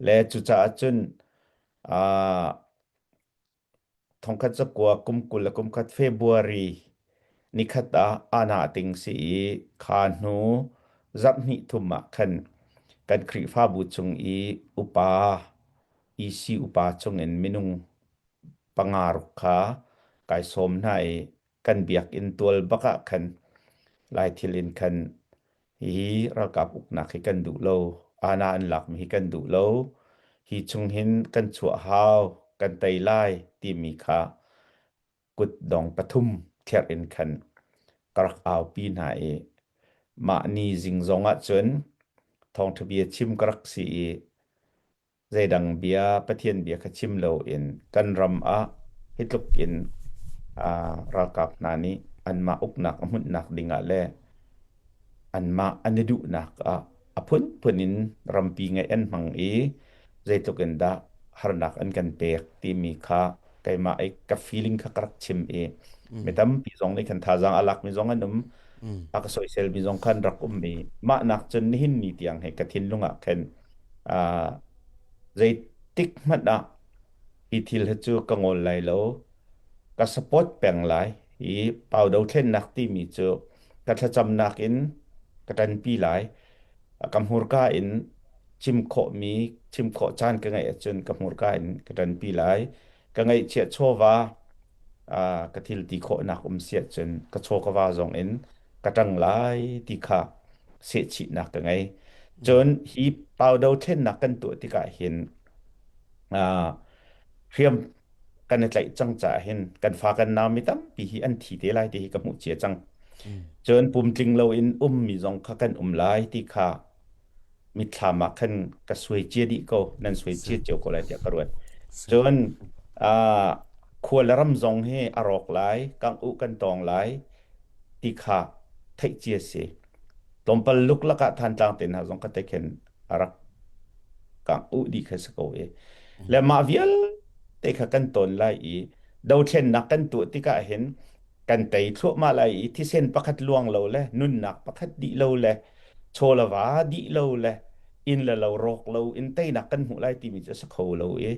Le cucaah cun aa thongkhat zakua kum 20 le kum khat February nikhat ah ana ting si i kha hnu zarh hnih thum ah khan kan Khrihfabu chung i upa EC upa chungin minung panga ruk kha kai sawm hna i kan biakinn tual bak ah khan Laithil in khan hihi ralkap uknak hi kan duh lo, ana an lakmi hi kan duh lo, hi chung hin kan chuah hau, kan tei lai timi kha kutdong pathum thlerh in khan ka rak aupi hna i mah ni zing zong ah cun thawngṭha bia chim ka rak si i zeidang bia Pathian bia kha chim loin kan ram ah hi tluk in ralkap hna nih anmah uknak a hmunhnak dingah le anmah an i duhnak ah a phunphun in rampi ngeih an hmang i zeitluk in dah harnak an kan pek timi kha keimah i ka feeling kha ka rak chim i mi tampi zong nih khan thazaang a lakmi zong an um a ka soiselmi zong khan rak um i mah nak cun nihin ni tiang he ka thinlung ah khan zeitik hmanh ah hi thil hi cu ka ngol lai lo ka support peng lai i pau dothlennak timi cu ka thlacamnak in ka ṭanpi lai ka hmurka in. Chim khawhmi, chim khawh caan ka ngeih ahcun ka hmurka in ka ṭanpi lai. Ka ngeihchiah chawva ka thil ti khawhnak um si ahcun ka chaw ka va zong in ka ṭang lai ti kha sehchihnak ka ngei. Cun hi pau dothlennak kan tuah tikah hin hriam kan i tlaih cang caah hin kan fa kan nau mi tampi hi an thi te lai ti hi ka hmuh cia cang. Cun pumtling loin ummi zong kha kan um lai ti kha mitthlam ah khan ka suai cia dih ko nan suai cia cio ko lai tiah ka ruat. Cun khua le ram zong hi a rawk lai, kangh uh kan tawng lai ti kha theih cia si. Tlawmpal luklak ah Thantlang te hna zong ka te khin a rak kangh uh dih kha si ko i. Le mah vialte kha kan tawn lai i dothlennak kan tuah tikah hin kan tei thluahmah lai i thisen pakhat luang lo le nunnak pakhat dih lo le chaw le va dih lo le inn le lo rawk lo in teinak kan hmuh lai timi cu a si kho lo i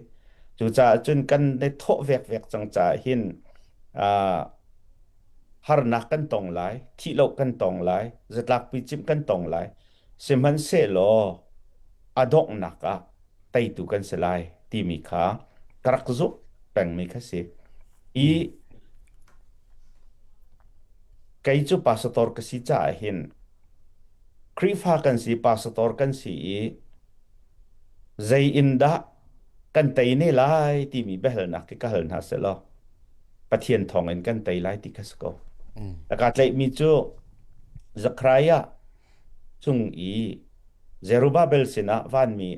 cucaah cun kan i thawh vekvek cang caah hin harnak kan tong lai thih lo kan tong lai zatlak puicimh kan tong lai sihmanhsehlaw a donghnak ah teitu kan si lai timi kha ka rak zumh pengmi kha si i kei cu pastor ka si caah hin Khrihfa kan si pastor kan si i zei in dah kan tei ne lai timi biahalnak khi ka hal hna selaw Pathian thawng in kan tei lai ti kha si ko. Ka tlaihmi cu Zechariah cung i Zerubbabel sinah vanmi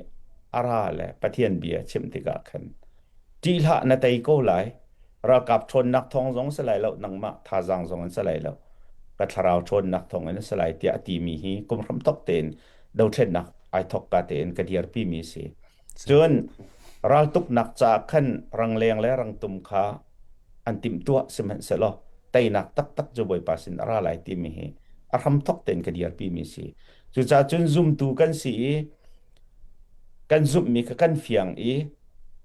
a ra le Pathian bia chimh tikah khan ṭih hlah na tei ko lai ralkap ṭhawnnak thawng zong si lai lo nangmah thazaang zong in si lai lo ka thlarau ṭhawnnak thawng in a si lai tiah a timi hi kum hramthok tein dothlennak ai thok ka tein ka dirpi mi si. Cun raltuknak caah khan rangleng le rangtum kha an timhtuah sihmanhsehlaw teinak taktak cu Bawipa sin a ra lai timi hi a hramthok tein ka dirpi mi si. Cucaah cun zumtu kan si i kan zumhmi kha kan fiang i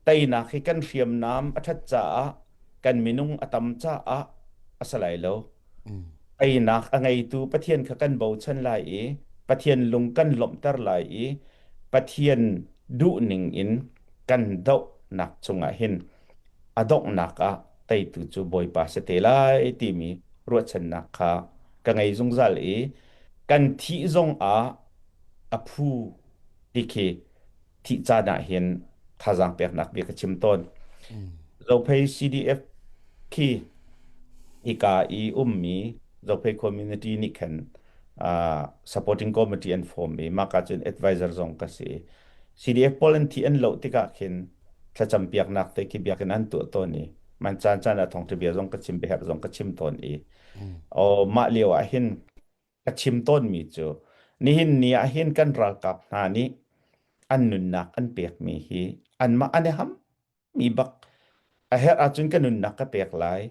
teinak hi kan hriamnam a ṭhat caah kan minung a tam caah a si lai lo. Einak a ngeitu Pathian kha kan bochan lai i Pathian lung kan lawmhter lai i Pathian duhning in kan dohnak cungah hin a donghnak ah teitu cu Bawipa si te lai timi ruahchannak kha ka ngei zungzal i kan thih zong ah a phu ti khi thih caan ah hin thazaang peknak bia ka chim tawn. Zophei CDF khi hika i ummi Zophei community nih khan uh, supporting committee an form i mah ka cun advisor zong ka si. CDF pawl an thi an loh tikah khin thlacam piaknak te khi biakinn an tuah tawn i man caan caan ah thawngṭha bia zong ka chim biaherh zong ka chim tawn i oh mah lio ah hin ka chim tawnmi cu nihin ni ah hin kan ralkap hna nih an nunnak an pekmi hi anmah an i hammi bak a herh ahcun ka nunnak ka pek lai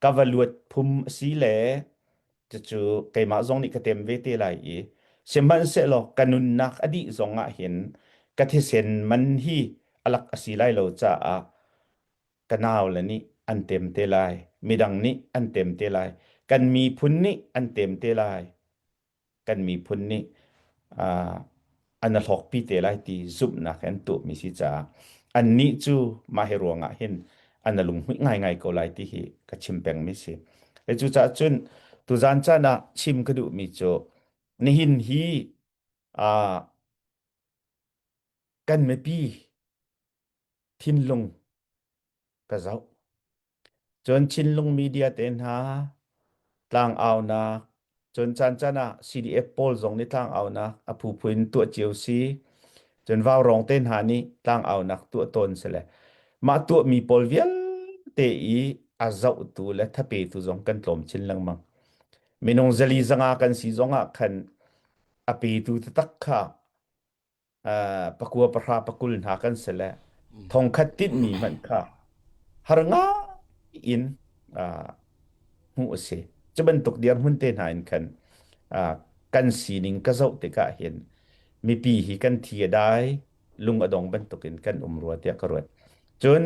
ka va luat phum a si le cucu keimah zong nih ka tem ve te lai i sihmanhsehlaw ka nunnak a dih zong ah hin ka thisen man hi a lak a si lai lo caah ka naule nih an tem te lai, midang nih an tem te lai, kan miphun nih an tem te lai, kan miphun nih uh, an hlawkpi te lai ti zumhnak he an tuahmi si caah annih cu mah hi ruangah hin an lunghmuih ngaingai ko lai ti hi ka chim pengmi si. Le cucaah cun tuzan caan ah chim ka duhmi cu nihin hi uh, kan mipi thinlung ka zoh. Cun Chinlung media te hna tlangaunak, cun caan caan ah CDF pawl zong nih tlangaunak a phuphu in tuah cio si. Cun Vaurawng te hna nih tlangaunak tuah tawn si le mah tuahmi pawl vialte i a zohtu le thapetu zong kan tlawm chin lengmang. Minung zali zanga kan si zong ah khan a petu taktak kha pakua pahra pakul hna kan si le thongkhat tinhmi hmanh kha har ngai in hmuh a si. Cu bantuk dirhmun te hna in khan kan sining ka zoh tikah hin mipi hi kan thi a dai lung a dong bantukin kan um rua tiah ka ruat. Cun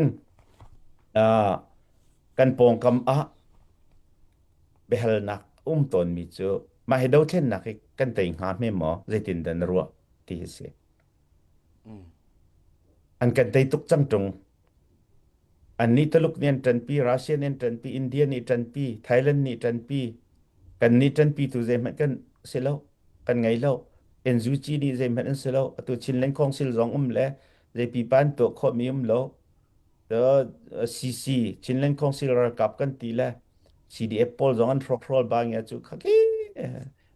kan pawngkam ah biahalnak um tawnmi cu mah hi dothlennak hi kan tei hnga hme maw zeitin dah na ruah ti hi si. An kan tei tuk cang ṭung. Annih Tuluk nih an ṭanpi, Russia nih an ṭanpi, India nih ṭanpi, Thailand nih ṭanpi. Kan nih ṭanpi tu zeihmanh kan si lo, kan ngei lo. NUG nih zeihmanh an si lo. Atu Chinland Council zong um le zei pipa an tuah khawhmi um lo. The CC Chinland Council ralkap kan ti le CDF pawl zong an hrawkhrol bang ya cu khaki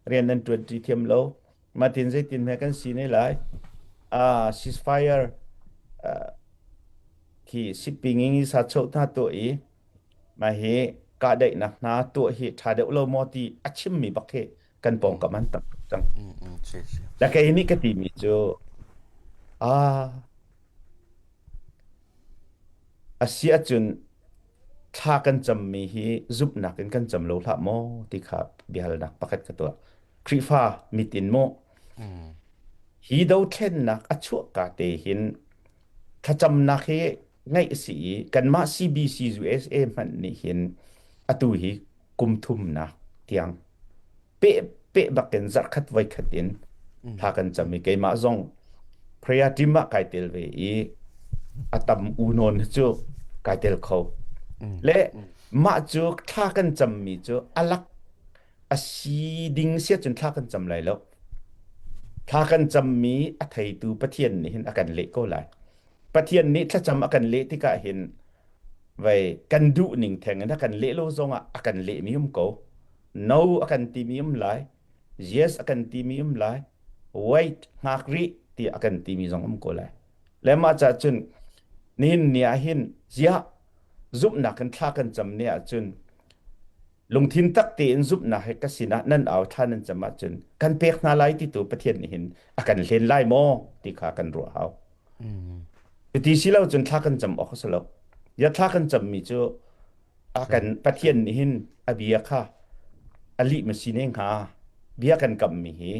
rian an ṭuan ṭi thiam lo. Matin zeitin hme kan si ne lai. Ah ceasefire khi shipping in sa cho hna tuah i mah hi kahdaihnak hna tuah hi ṭha deuh lo maw ti a chimmi bak hi kan pawngkam an tam tuk cang. La kei nih ka timi cu ah a si ahcun thla kan cammi hi zumhnak in kan cam lo hlah maw ti kha biahalnak pakhat ka tuah. Khrihfa mit in maw hi dothlennak a chuahka te hin thlacamnak hi ngeih a si i kanmah CBC USA hmanh nih hin atu hi kum thumnak tiang peh peh bakin zarhkhat voikhat in thla kan cam i keimah zong prayer team ah kai tel ve i a tam u nawn cu kai tel kho le mah cu thla kan cammi cu alak a si ding si ahcun thla kan cam lai lo thla kan cammi a theitu Pathian nih hin a kan leh ko lai Pathian nih thlacam a kan leh tikah hin vei kan duh ning theng in a kan leh lo zongah a kan lehmi um ko no a kan timi um lai yes a kan timi um lai wait hngak rih ti a kan timi zong um ko lai le mah ca cun nihin ni ah hin ziah zumhnak in thla kan cam ni ahcun lungthin tak tein zumhnak he ka sinah nan au thla nan cam ahcun kan pek hna lai ti tu Pathian nih hin a kan hlen lai maw ti kha kan ruah hau. Cuti si lo cun thla kan cam awk a si lo. Ya thla kan cammi cu a kan Pathian nih hin a bia kha a lih ma si ne hnga bia kan kammi hi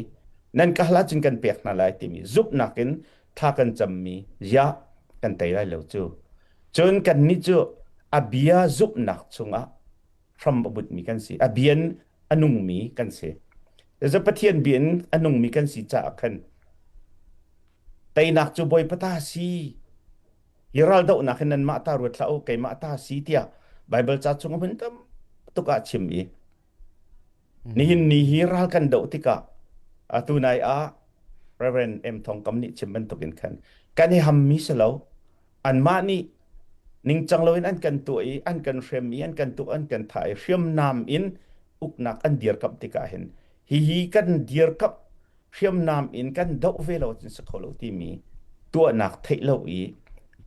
nan ka hal ahcun kan pek hna lai timi zumhnak in thla kan cammi ya kan tei lai lo cu. Cun kannih cu a bia zumhnak chungah hram a butmi kan si. A bia in a nungmi kan si. Cucu Pathian bia in a nungmi kan si caah khan teinak cu Bawipa ta si. Hi raldohnak hin nanmah ta ruat hlah u, keimah ta si tiah Baibal ca chung hmun tam tuk ah chim i nihin ni hi ral kan doh tikah atu nai ah Reverend M Thong Kam nih chim bantukin khan kan i hammi si lo anmah nih ningcang loin an kan tuah i an kan hrem i an kan tuk an kan thah i hriamnam in uknak an dirkamh tikah hin hihi kan dirkamh hriamnam in kan doh ve lo cun si kho lo timi tuahnak theih lo i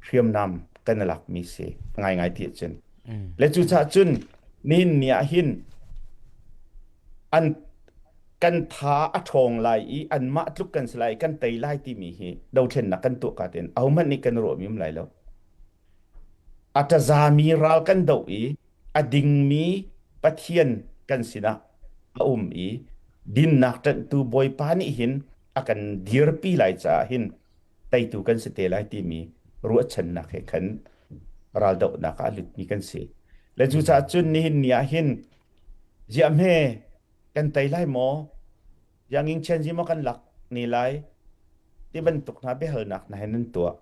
hriamnam kan i lakmi si ngaingai ti ahcun le cucaah cun nihin ni ah hin an kan tha a ṭhawng lai i anmah tluk kan si lai kan tei lai timi hi dothlennak kan tuah ka tein ahohmanh nih kan ruahmi um lai lo. A ṭazami ral kan doh i a dingmi Pathian kan sinah a um i dinnak ṭanhtu Bawipa nih hin a kan dirpi lai caah hin teitu kan si te lai timi ruahchannak he khan raldohnak ah a lutmi kan si. Le cucaah cun nihin ni ah hin ziah hme kan tei lai maw? Yanging Chenzi maw kan lak ne lai? Ti bantuk hna biahalnak hna hin an tuah.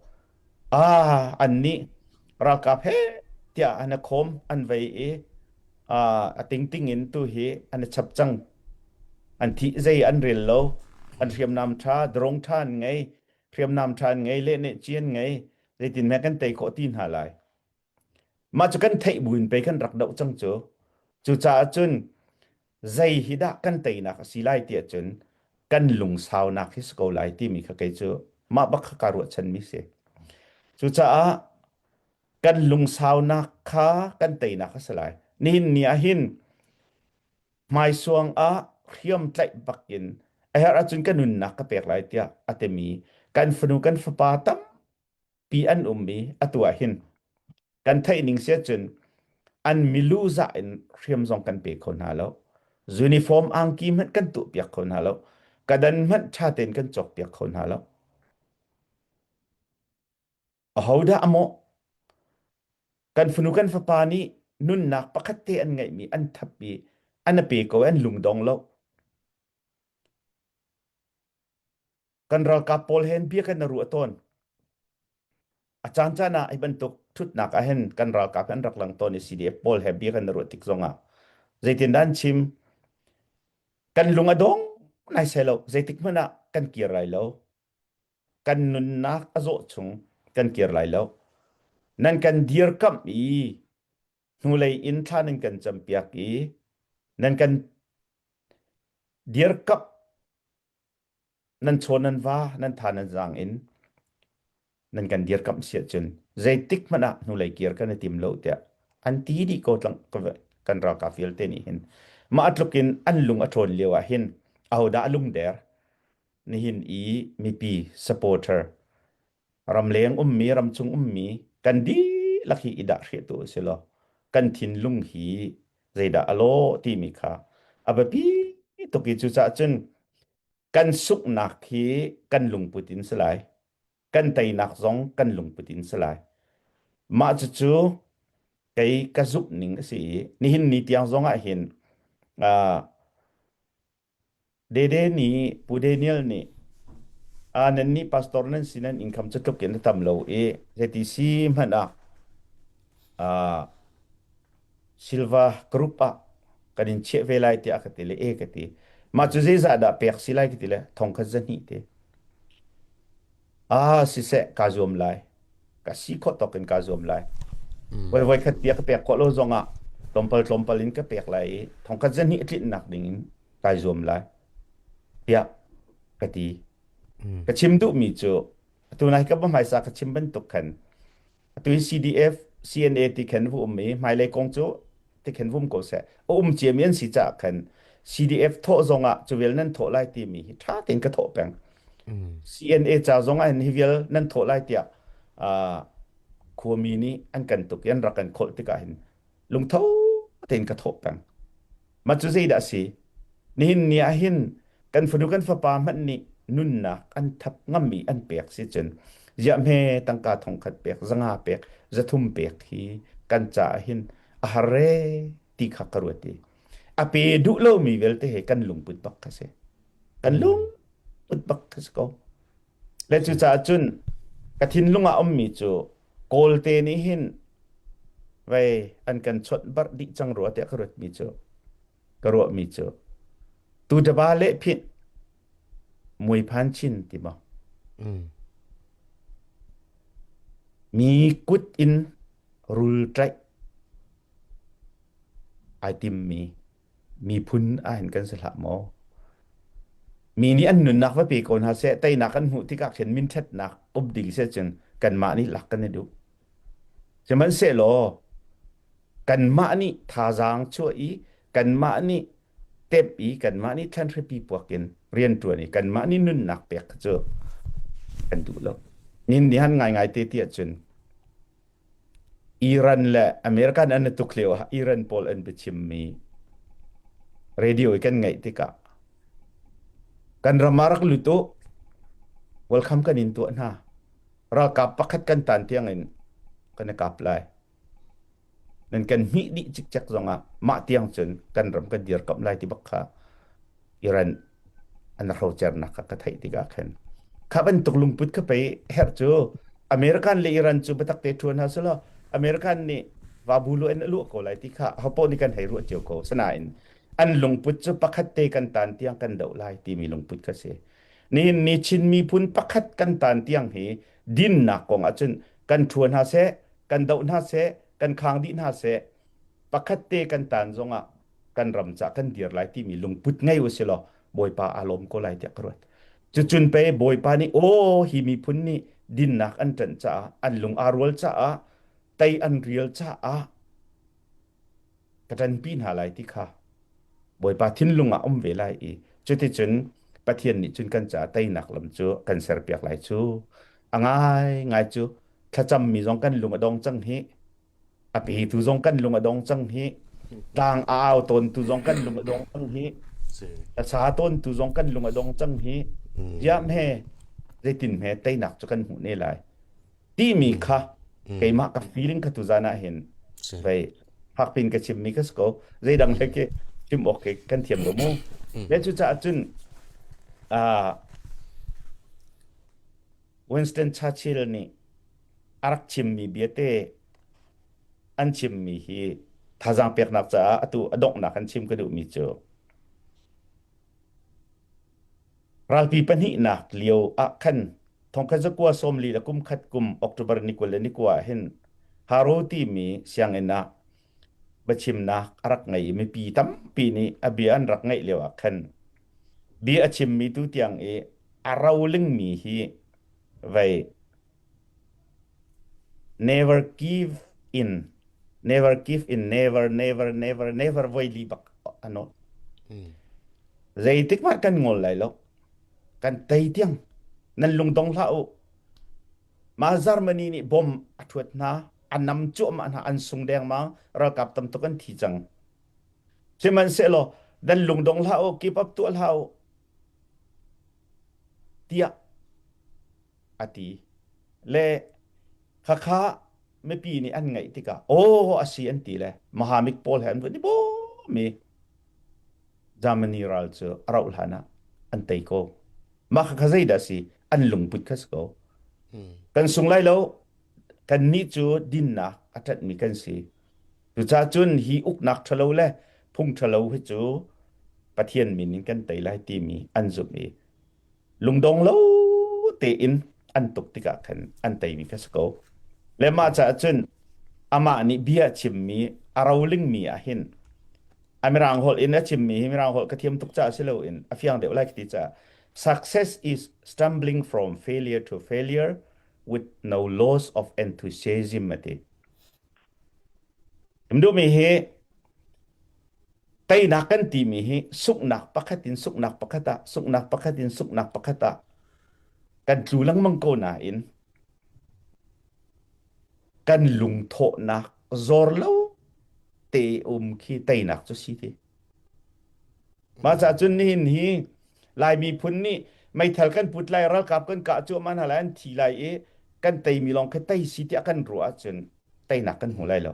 Ah, an nih ralkap he tiah an a khawm an vei i ah, a tingting in tu hi an i chap cang. An thih zei an rel lo. An hriamnam ṭha, drone ṭha an ngei, hriamnam ṭha an ngei, lehneh ci an ngei. Zeitin hme kan tei khawh ti hna lai. Mah cu kan theih buin pei kan rak doh cang cu. Cucaah cun zei hi dah kan teinak a si lai tiah cun kan lungsaunak hi si ko lai timi kha kei cu mah bak kha kaa ruahchanmi si. Cucaah kan lungsaunak kha kan teinak a si lai. Nihin ni ah hin hmaisuang ah hriam tlaih bak in a herh ahcun ka nunnak ka pek lai tiah a timi kan fanu kan fapa tam pi an um i atu ah hin kan theih ning si ahcun an milu zah in hriam zong kan pe kho hna lo uniform angki hmanh kan tuah piak kho hna lo kadan hmanh ṭha tein kan cawk piak kho hna lo ahodah a mawh kan fanu kan fapa nih nunnak pakhat te an ngeihmi an thap i an a pe ko an lungdong lo kan ralkap pawl he bia kan ruah tawn. A caan caan ah hi bantuk ṭhutnak ah hin kan ralkap an rak lang tawn i CDF pawl he bia kan ruah tik zongah zeitindah an chim? Kan lung a dong nai sai lo. Zeitik hmanh ah kan kir lai lo. Kan nunnak a zawh chung kan kir lai lo. Nan kan dirkamh i hnulei in thla nan kan campiak i nan kan dirkamh nan chaw nan va nan tha nan zaang in nan kan dirkamh si ahcun zeitik hmanh ah hnulei kir kan i tim lo tiah an ti dih ko tlang kan ralkap vialte nih hin mah tluk in an lung a ṭhawn lio ah hin ahodah a lungder nihin i mipi supporter ramleng ummi ramchung ummi kan dihlak hi i dah hriah tu si law kan thinlung hi zeidah a lawh timi kha a biapi tuk i cucaah cun kan sunghnak hi kan lungput in si lai kan teinak zong kan lungput in si lai mah cucu kei ka zumh ning a si i nihin ni tiang zong ah hin uh, Dede nih Pu Daniel nih ah nan nih pastor nan si nan income cu tluk in a tam lo i zeiti si hmanh ah uh, Silva group ah kan in chiah ve lai tiah ka ti le e ka ti. Mah cu zeizah dah pek si lai ka ti le thong khat zahnih ti. Ah siseh kaa zuam lai. Ka si khawh tawk in kaa zuam lai. Voi voi khat pia ka pek khawh lo zong ah tlawmpal tlawmpal in ka pek lai i thong khat zahnih a tlinhnak ding in kai zuam lai tiah ka ti. Ka chim duhmi cu atu nai ka va hmaisa ka chim bantuk khan Atu hi CDF, CNA ti khan vu um i hmailei kong cu ti khan vum ko seh. A um ciami an si caah khan CDF thawh zongah cu vial nan thawh lai timi hi ṭha tein ka thawh peng. CNA ca zongah hin hi vial nan thawh lai tiah uh, khuami nih an kan tuk i an rak kan kholh tikah hin lungtho tein ka thawh peng. Mah cu zeidah a si? Nihin ni ah hin kan fanu kan fapa hmanh nih nunnak an thap ngammi an pek si cun ziah hme tangka thongkhat pek zanga pek zathum pek hi kan caah hin a har re ti kha ka ruat i a pe duh lomi vialte he kan lungput bak kha si kan lungput bak kha si ko le cucaah cun ka thinlung ah ummi cu Kawlte nih hin vei an kan chawnh barh dih cang rua tiah ka ruatmi cu ka ruahmi cu tu daba le phit mui phan chin ti maw mi kut in rul tlaih ai timmi miphun ahhin kan si hlah maw? Mi nih an nunnak va pe ko hna seh, teinak an hmuh tikah khin minṭhatnak um ding seh cun kanmah nih lak kan i duh. Sihmanhsehlaw kanmah nih thazaang chuah i kanmah nih temh i kanmah nih thlanhripi puak in rianṭuan i kanmah nih nunnak pek kha cu kan duh lo. Nin nih han ngaingai te ti ahcun Iran le American an i tuk lio ah Iran pawl an biachimmi radio i kan ngaih tikah kan ram ah rak lut u welcome kan in tuah hna ralkap pakhat kan tan tiang in kan i kap lai nan kan hmih dih cikcek zongah mah tiang cun kan ram kan dirkamh lai ti bak kha Iran an hrocernak kha ka theih tikah khan kha bantuk lungput kha pei herh cu American le Iran cu biatak te ṭuan hna selaw American nih vabu lu in a luah ko lai ti kha hopoh nih kan hei ruah cio ko sanain an lungput cu pakhat te kan tan tiang kan doh lai timi lungput kha si nihin ni Chin miphun pakhat kan tan tiang hi dinnak kong ahcun kan ṭhuan hna seh kan doh hna seh kan khang dih hna seh pakhat te kan tan zongah kan ram ca kan dir lai timi lungput ngei u silaw Bawipa aa lawm ko lai tiah ka ruat. Cucun pei Bawipa nih aw hi miphun nih dinnak an ṭanh caah an lung aa rual caah tei an rial caah ka ṭanpi hna lai ti kha Bawipa thinlung ah um ve lai i cuticun Pathian nih cun kan caah teinak lam cu kan serpiak lai cu a ngai ngai cu thlacammi zong kan lung a dong cang hi a petu zong kan lung a dong cang hi tlang a au tawn tu zong kan lung a dong cang hi a sa tawn tu zong kan lung a dong cang hi diam he zeitin he teinak cu kan hmuh ne lai timi kha keimah ka feeling kha tu zan ah hin vei hakpin ka chim mi ka si ko zeidang he ke chim awk ke kan thiam lo mu le cu caah cun Winston Churchill nih. a rak chimmi biate an chimmi hi thazaang peknak caah atu a donghnak an chim ka duhmi cu ralpi pahnihnak lio ah khan thongkhat zakua sawmli le kum khat kum October ni 20 le ni kua ah hin Haro timi sianginn ah biachimnak a rak ngei i mipi tampi nih a bia an rak ngaih lio ah khan bia a chimmi tu tiang i a rolingmi hi vei never give in never give in never never never never voi li bak ano zeitik hmanh kan ngol lai lo kan tei tiang nan lungdong hlah u Mah Germany nih bom a ṭhuat hna, a nam cuahmah hna, an sung dengmang, ralkap tam tuk an thi cang. Sihmanhsehlaw dan lungdong hlah u, keep up tuah hlah u, tiah a ti. Le khakha mipi nih an ngaih tikah aw a si an ti le Mahamik pawl he an vun i bawm i Germany ral cu a rauh hlan ah an tei ko. Mah kha zeidah si? An lungput kha si ko. Kan sung lai lo. Kannih cu dinnak a ṭanhmi kan si. Cucaah cun hi uknak ṭhalo le phung ṭhalo hi cu Pathian min in kan tei lai timi an zumh i lungdong lo tein an tuk tikah khan an teimi kha si ko. Le mah caah cun amah nih bia a chimmi a rolingmi ah hin a mirang holh in a chimmi hi mirang holh ka thiam tuk caah si loin a fiang deuh lai ka ti caah success is stumbling from failure to failure with no loss of enthusiasm a ti. Im duhmi hi teinak kan timi hi sunghnak pakhat in sunghnak pakhat ah sunghnak pakhat in sunghnak pakhat ah kan tlu lengmang ko nain kan lungthawhnak zor lo te um khi teinak cu si ti. Mah caah cun nihin hi Lai miphun nih meithal kan put lai ralkap kan kah cuahmah hna lai an thi lai i kan teimi lawng khi tei si tiah kan ruah ahcun teinak kan hmu lai lo.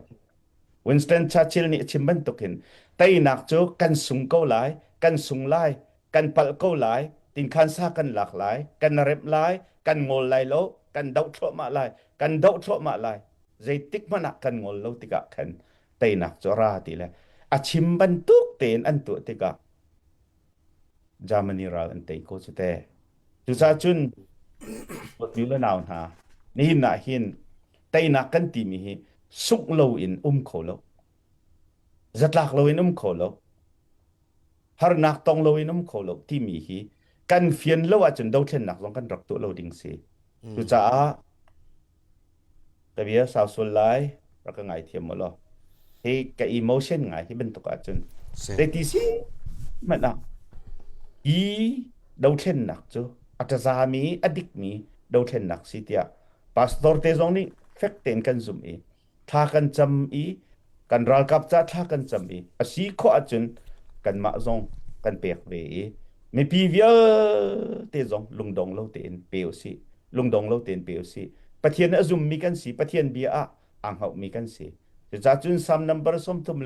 Winston Churchill nih a chim bantukin teinak cu kan sung ko lai, kan sung lai, kan palh ko lai, tinkhan sa kan lak lai, kan remh lai, kan ngol lai lo, kan doh thluahmah lai, kan doh thluahmah lai. Zeitik hmanh ah kan ngol lo tikah khan teinak cu a ra ti le a chim bantuk tein an tuah tikah Germany ral an tei ko cu te. Cucaah cun dawtmi le nau hna nihin ah hin teinak kan timi hi sungh loin um kho lo zatlak loin um kho lo harnak tong loin um kho lo timi hi kan fian lo ahcun dothlennak zong kan rak tuah lo ding si. Cucaah Ka bia sau sual lai, rak ka ngaithiam mu law. Hi ka emotion ngai hi bantuk ahcun zeiti si hmanh ah hi dothlennak cu a ṭazami a dikmi dothlennak si tiah pastor te zong nih fek tein kan zumh i thla kan cam i kan ralkap ca thla kan cam i a si khawh ahcun kanmah zong kan pek ve i mipi vialte zong lungdong lo tein pe usih lungdong lo tein pe usih Pathian a zummi kan si Pathian bia ah aa hngohmi kan si cucaah cun Salm number 34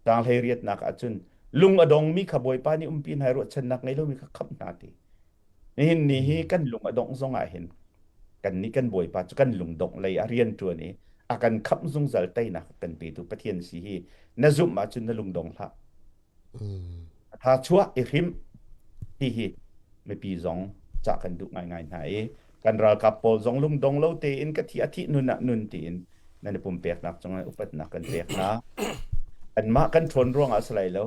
tang hlei riatnak ahcun lung a dongmi kha Bawipa nih umpi hna i ruahchannak ngei lomi kha khamh hna ti Nihin ni hi kan lung a dongh zong ah hin kannih kan Bawipa cu kan lungdongh lei a rian ṭuan i a kan khamh zungzal teinak a kan petu Pathian si hi na zumh ahcun na lungdong hlah. A tha chuah i hrim ti hi mipi zong cah kan duh ngaingai hna i kan ralkap pawl zong lungdong lo tein ka thi a thih nun ah nun tiin nan i pumpeknak cungah upatnak kan pek hna. Anmah kan ṭhawn ruangah si lai lo,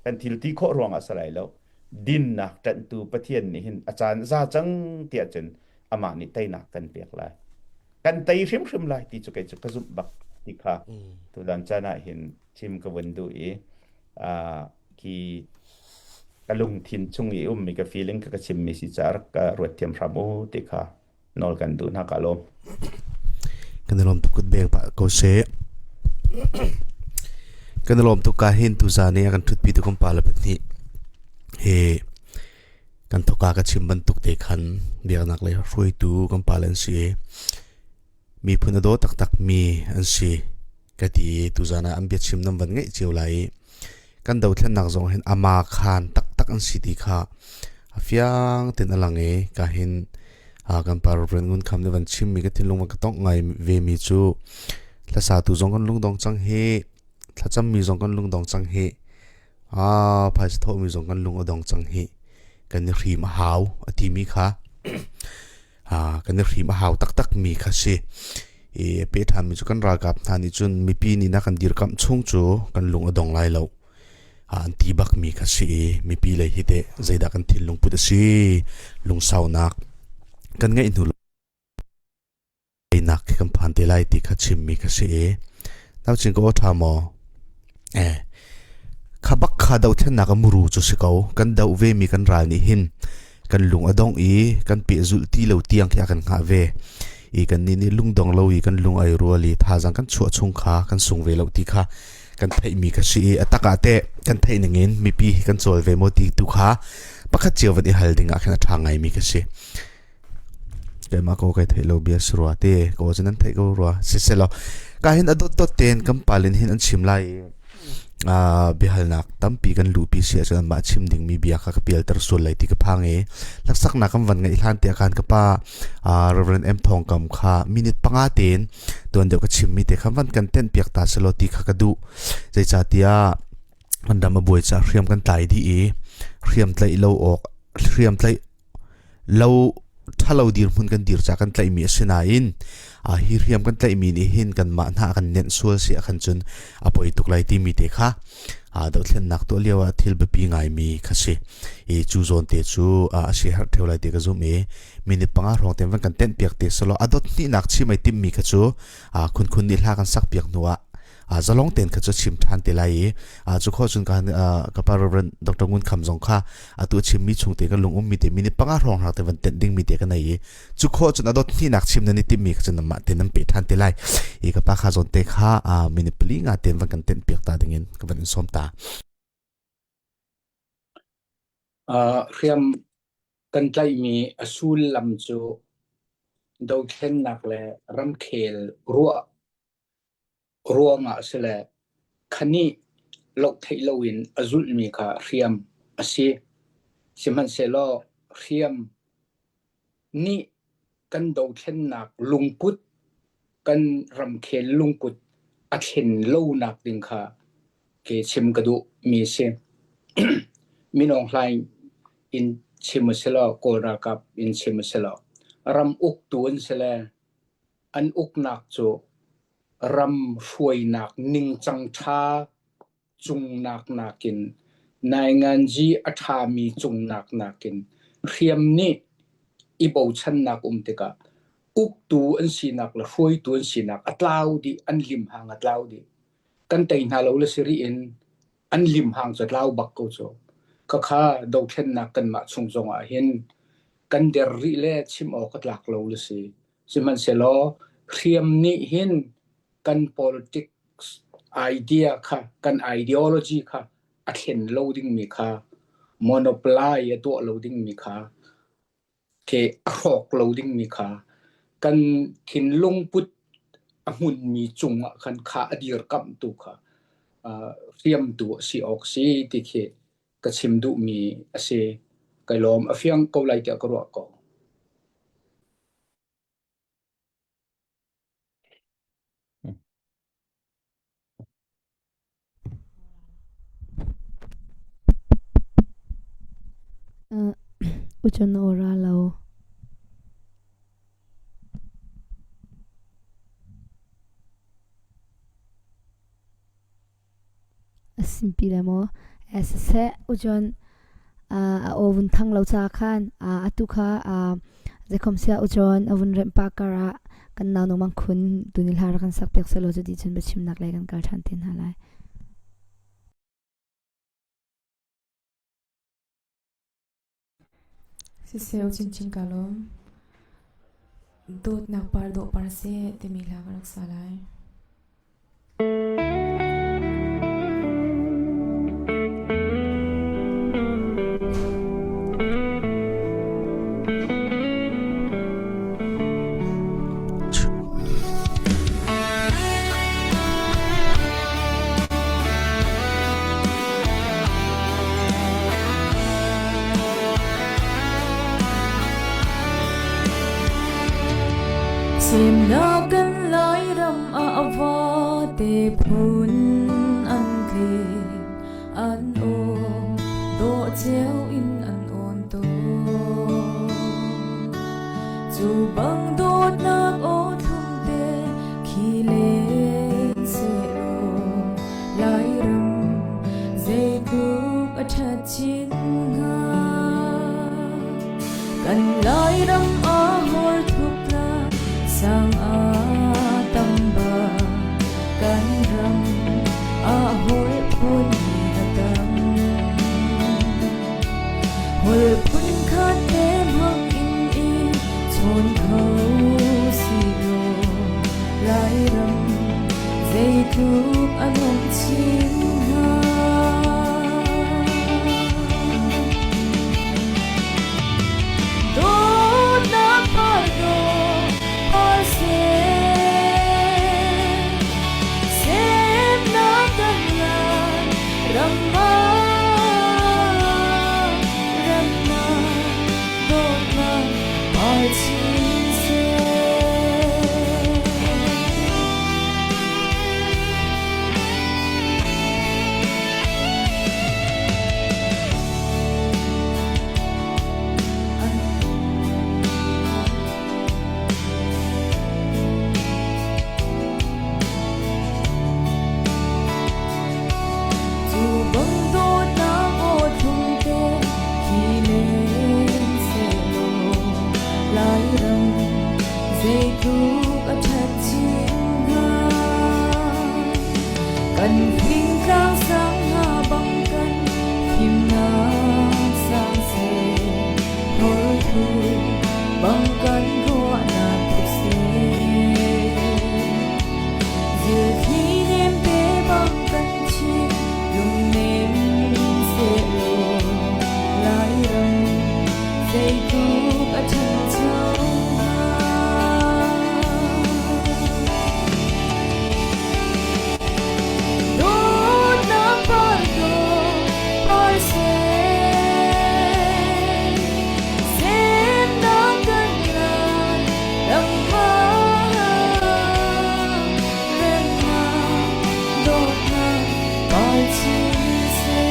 kan thil ti khawh ruangah si lai lo, dinnak ṭanhtu Pathian nih hin a caan za cang tiah cun amah nih teinak kan pek lai. Kan tei hrimhrim lai ti cu kei cu ka zumh bak ti kha tutan caan ah hin chim ka vun duh i khi ka lungthin chung i ummi ka feeling ka ka chimmi si caah rak ka ruat thiam hram u ti kha nawl kan duh hna ka lawm.
Kan i lawm tuk kut beng pah ko seh. Kan i lawm tuk ka hin tuzan i a kan ṭhutpi tu kan pa le pahnih he kan thoka ka chim bantuk te khan biaknak lei hruaitu kan pa le an si i miphun a daw taktak mi an si. Ka ti i tuzan ah an biachim nan van ngaih cio lai i kan dothlennak zong hin ama khan taktak an si ti kha a fiang ten a lang i ka hin. Kan pa Reverend Ngun Kham nih van chimmi ka thinlung van ka tongh ngai ve mi cu hlasatu zong kan lungdong cang hi thlacammi zong kan lungdong cang hi phaisa thawhmi zong kan lung a dong cang hi kan i hrim a hau a timi kha kan i hrim a hau taktak mi kha si. I pe ṭhanmi cu kan ralkap hna nih cun mipi nih na kan dirkamh chung cu kan lung a dong lai lo. An ti bak mi kha si i mipi lei hi teh zeidah kan thinlung put a si lungsaunak kan ngeih hnu nak khi kan phan te lai ti kha chim mi kha si i nau cing ko ṭha maw eh kha bak kha dothlennak a muru cu si ko kan doh ve mi kan ral nih hin kan lung a dong i kan pehzulh ti lo tiang khi a kan hngah ve i kan nih nih lungdong lo i kan lung ai rual i thazang kan chuah chung kha kan sung ve lo ti kha kan theihmi kha si i a tak ah teh kan theih ningin mipi hi kan cawl ve maw ti tu kha pakhat cio van i hal ding ah khin a ṭha ngaimi kha si. Keimah ko kai theih lo bia si rua te ko cu nan theih ko rua siselaw ka hin a dot dot tein kan palin hin an chim lai i biahalnak tampi kan luhpi si ahcun anmah chim dingmi bia kha ka pialter sual lai ti ka phang i hlaksaknak kan van ngeih hlan tiah khan ka pa Reverend M Thawng Kam kha minute panga tein tuan deuh ka chimmi te kha van kan tenh piak ta selaw ti kha ka duh zeicahtiah kan ram a buai caah hriam kan tlai dih i hriam tlaih lo awk hriam tlaih lo ṭhalo dirhmun kan dir ca kan tlaihmi a si nain hi hriam kan tlaihmi nih hin kanmah hna a kan nenh sual si ahkhan cun a poi tuk lai timi te kha dohthlennak tuah lio ah thil biapi ngaimi kha si i cu zawn te cu a si herh ṭheo lai ti ka zumh i minute panga hrawng te van kan tenh piak te selaw a dot hnihnak chim ai timmi kha cu khunkhun nih hla kan sak piak hnu ah zalong tein kha cu chim ṭhan te lai i cu kho cun ka pa Reverend Dr. Ngun Kham zong kha atu chimmi chung te ka lung ummi te minute panga hrawng hrawng te van tenh dingmi te ka nei i cu kho cun a dot hnihnak chim nan i timmi kha cun mah te nan pe ṭhan te lai i ka pa kha zawn te kha minute pali nga ten van kan tenh piak ta dingin ka van in sawm ta.
Hriam kan tlaihmi a sullam cu dothlennak le ramkhel ruah ruangah si le khanih loh theih loin a zulhmi kha hriam a si. Sihmanhsehlaw hriam nih kan dothlennak lungput, kan ramkhel lungput a thlen lonak ding kha ke chim ka duhmi a si. Minung hlaing in chim a si lo, Kawl ralkap in chim a si lo. Ram uktu an si le an uknak cu ram hruainak ningcang ṭha cungnak nakin nainganzi a ṭhami cungnak nakin hriam nih i bochannak um tikah uktu an sinak le hruaitu an sinak a tlau dih, an limhang a tlau dih. Kan tei hna lo le si rih in an limhang cu a tlau bak ko cu. Khakha dothlennak kanmah chung zongah hin kan der rih le chim awk a tlak lo le si. Sihmanhsehlaw hriam nih hin kan politics idea kha kan ideology kha a thlen lo dingmi kha monopoly a tuah lo dingmi kha ke a hrawk lo dingmi kha kan thinlung put a hmunmi cungah khan kha a dirkamhtu kha hriamtu a si awk si ti khi ka chim duhmi a si. Kai lawm a fiang ko lai tiah ka ruah ko.
Uchon ora lo. A simpi le maw? Siseh ucun a aw vun thang lo ca khan atu kha zeikhom siah ucun a vun remh pah kar ah kan nau nu Mang Khun tuni hla rak kan sak piak sehlaw cuti cun biachimnak lei kan kal ṭhan te hna lai.
Siseh u chinchin ka lawm. Dawtnak par dawh par seh timi hla ka rak sa lai. Miphun an tling an aw dawh cio in an awn tawn. Cu bang dawtnak aw thlum te khi len sehlaw Lairam zeitluk a ṭhat chin hnga. Kan Lairam a hor thuk tla sang a tam ba kan ram a hol phun a tam. Hol phun khat te hmang in i chawn kho si law Lairam zeitluk a nuamh chin hnga. Dawtnak par dawh par seh, semnak kan ngan ram ah remnak dawtnak par chin seh. Cu bang dawtnak aw thlum te khi len sehlaw Lairam zeitluk a ṭhat chin hnga. Kan fingtlang sang hna bang kan fimnak sang seh, hawlthu bang kan ruahnak thuk seh. Zilthli nemte bang kan chim lungnem sehlaw Lairam zeitluk a ṭhancho hnga. Dawtnak par dawh par seh, semnak kan ngan ram remnak dawtnak par chin seh.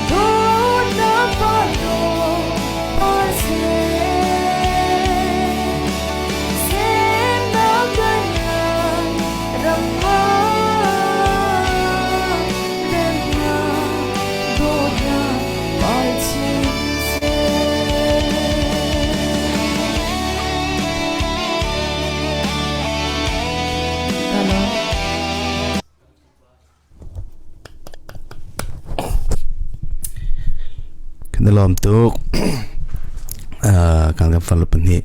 Dawtnak par dawh par seh, semnak kan ngan ram ah remnak dawtnak par chin seh. Ka lawm.
Kan i lawm tuk. Kan kan farlu pahnih.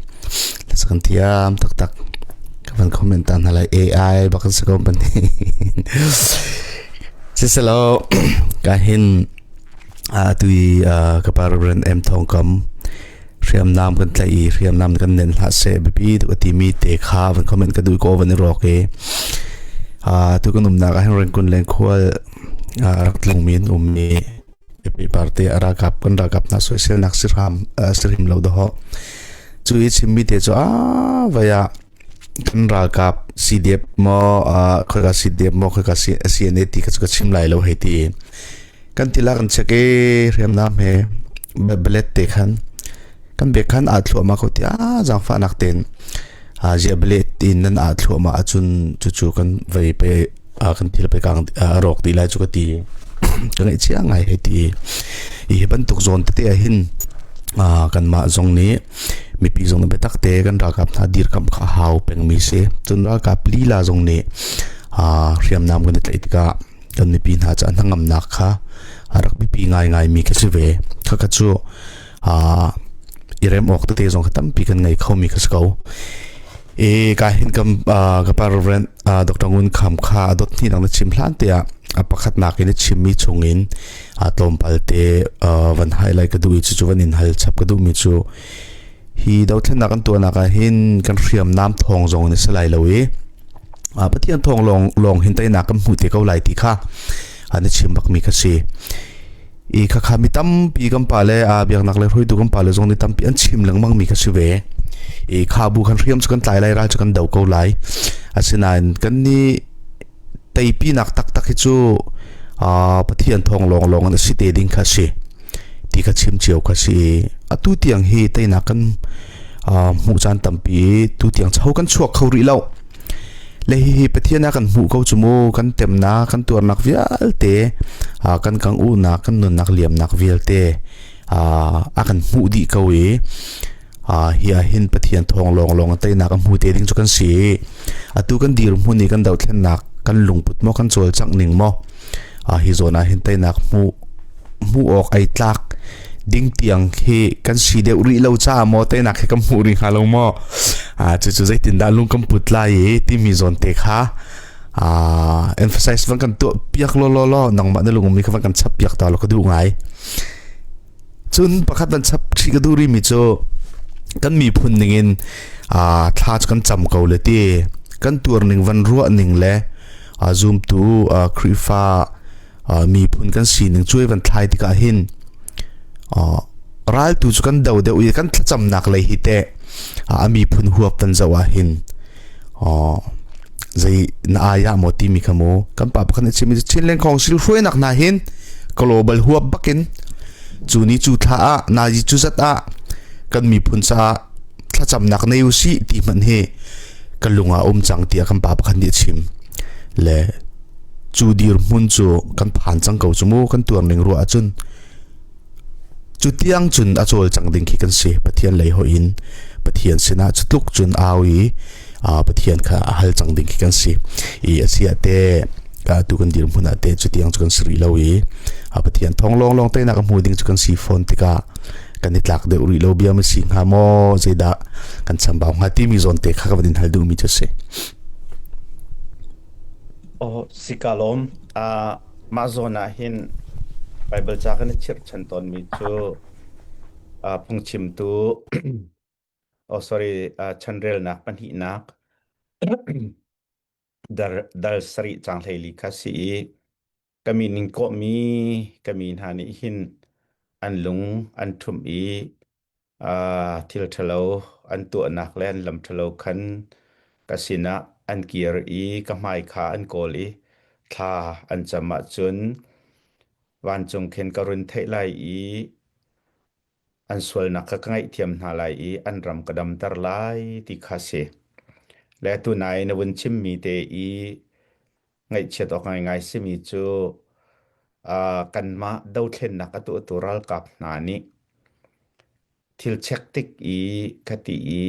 Hlasa kan thiam taktak. Ka van comment ta hna lai AI bak an si ko pahnih. Siselaw ka hin atu i ka pa Reverend M Thawng Kam hriamnam kan tlaih i hriamnam kan nen hlah seh biapi tuk a timi te kha van comment ka duh ko van i rawk i tu kan umnak ah hin Rengkun lengkhual rak tlungmi an um i pipar te a ralkap kan ralkap hna soiselnak sirham sirhim lo dawh cu i chimmi te cu a vaya kan ralkap CDF maw khoika CDF maw khoika CNA ti kha cu ka chim lai lo hei ti kan tila kan check i hriamnam he belet te khan kan bek khan aa thluahmah ko ti a zaangfahnak tein zia belet in nan aa thluahmah ahcun cucu kan vei pe kan thil pe kang rawk ti lai cu ka ti ka ngaihchia ngai hei ti i hi bantuk zawn tete ah hin kanmah zong nih mipi zong nih biatak te kan ralkap hna dirkamh kha a hau pengmi si cun ralkap lila zong nih hriamnam kan i tlaih tikah kan mipi hna cu hnangamnak kha a rak biapi ngaingai mi kha si ve khakha cu i rem awk tete zong kha tampi kan ngei kho mi kha si ko e ka hin kam ka pa Reverend Dr. Ngun Kham kha dot hni dang na chim hlan te ah. A pakhatnak in a chimmi chungin tlawmpal te van highlight ka duh i cucu van in hal chap ka duhmi cu hi dothlennak kan tuahnak ah hin kan hriamnam thawng zong in a si lai lo i Pathian thawng lawng lawng hin teinak kan hmu te ko lai ti kha an i chim bakmi kha si. I khakha mi tampi kan pa le a biaknak le hruaitu kan pa le zong nih tampi an chim lengmang mi kha si ve. I kha bu kan hriam cu kan tlai lai ral cu kan do ko lai. Asinain kan nih teipinak taktak hi cu Pathian thawng lawng lawng in a si te ding kha si ti kha chim cio kha si. Atu tiang hi teinak kan hmuh caan tampi tu tiang cho kan chuak kho rih lo. Le hihi Pathian a kan hmuh ko cu mu, kan temnak, kan tuarnak vialte, kan kang unak, kan nunnak liamnak vialte a kan hmuh dih ko i hi ah hin Pathian thawng lawng lawng teinak a hmu te ding cu kan si. Atu kan dirhmun i kan dothlennak kan lungput maw kan cawlcangh ning maw hi zawn ah hin teinak hmuh hmuh awk ai tlak ding tiang khi kan si deuh rih lo caah maw teinak hi kan hmuh rih hnga lo maw cucu zeitindah lung kan put lai i timi zawn te kha emphasize van kan tuah piak law law law nangmah na lungum mi kha van kan chap piak ta law ka duh ngai cun pakhat van chap ṭhi ka duh rih mi cu kan miphun ningin thla cu kan cam ko le ti kan tuar ning van ruah ning le zumtu Khrihfa miphun kan sining cuai van thlai tikah hin raltu cu kan do deuh i kan thlacamnak lei hi teh a miphun huap van zoh ah hin zei na ai ah maw timi kha mu kan pa pakhat nih chimmi cu Chinland Council hruainak hna hin global huap bakin cu ni cu thla ah nazi cu zat ah kan miphun caah thlacamnak nei usih ti hmanh hi ka lung ah um cang tiah kan pa pakhat nih a chim le cu dirhmun cu kan phan cang ko cu mu kan tuar ning ruah ahcun cu tiang cun a cawlcang ding khi kan si Pathian lei hoih in Pathian sinah cu tluk cun au i Pathian kha a hal cang ding khi kan si i a si ah te tu kan dirhmun ah te cu tiang cu kan si rih lo i Pathian thawng lawng lawng teinak a hmu ding cu kan si fawn tikah kan i tlak deuh rih lo bia ma si hnga maw zeidah kan chambau hnga timi zawn te kha ka van in hal duhmi cu a si.
Oh, si ka lawm. Uh, mah zawn ah hin Bible ca kan i chirhchan tawnmi cu uh, phungchimtu oh sorry uh, chanrelnak pahnihnak dal, dal sarih cang hleili kha si i Ka mi ning kawhmi ka mi hna nih hin an lung an ṭhumh i thil ṭhalo an tuahnak le an lam ṭhalo khan ka sinah an kir i ka hmai kha an kawl i thla an cam ahcun vancung khin ka run theih lai i an sualnak kha ka ngaihthiam hna lai i an ram ka damter lai ti kha a si. Le tunai na vun chimmi te i Ngaihchiat awk ngaingai simi cu kanmah dothlennak a tuahtu ralkap hna nih thil check tik i khati i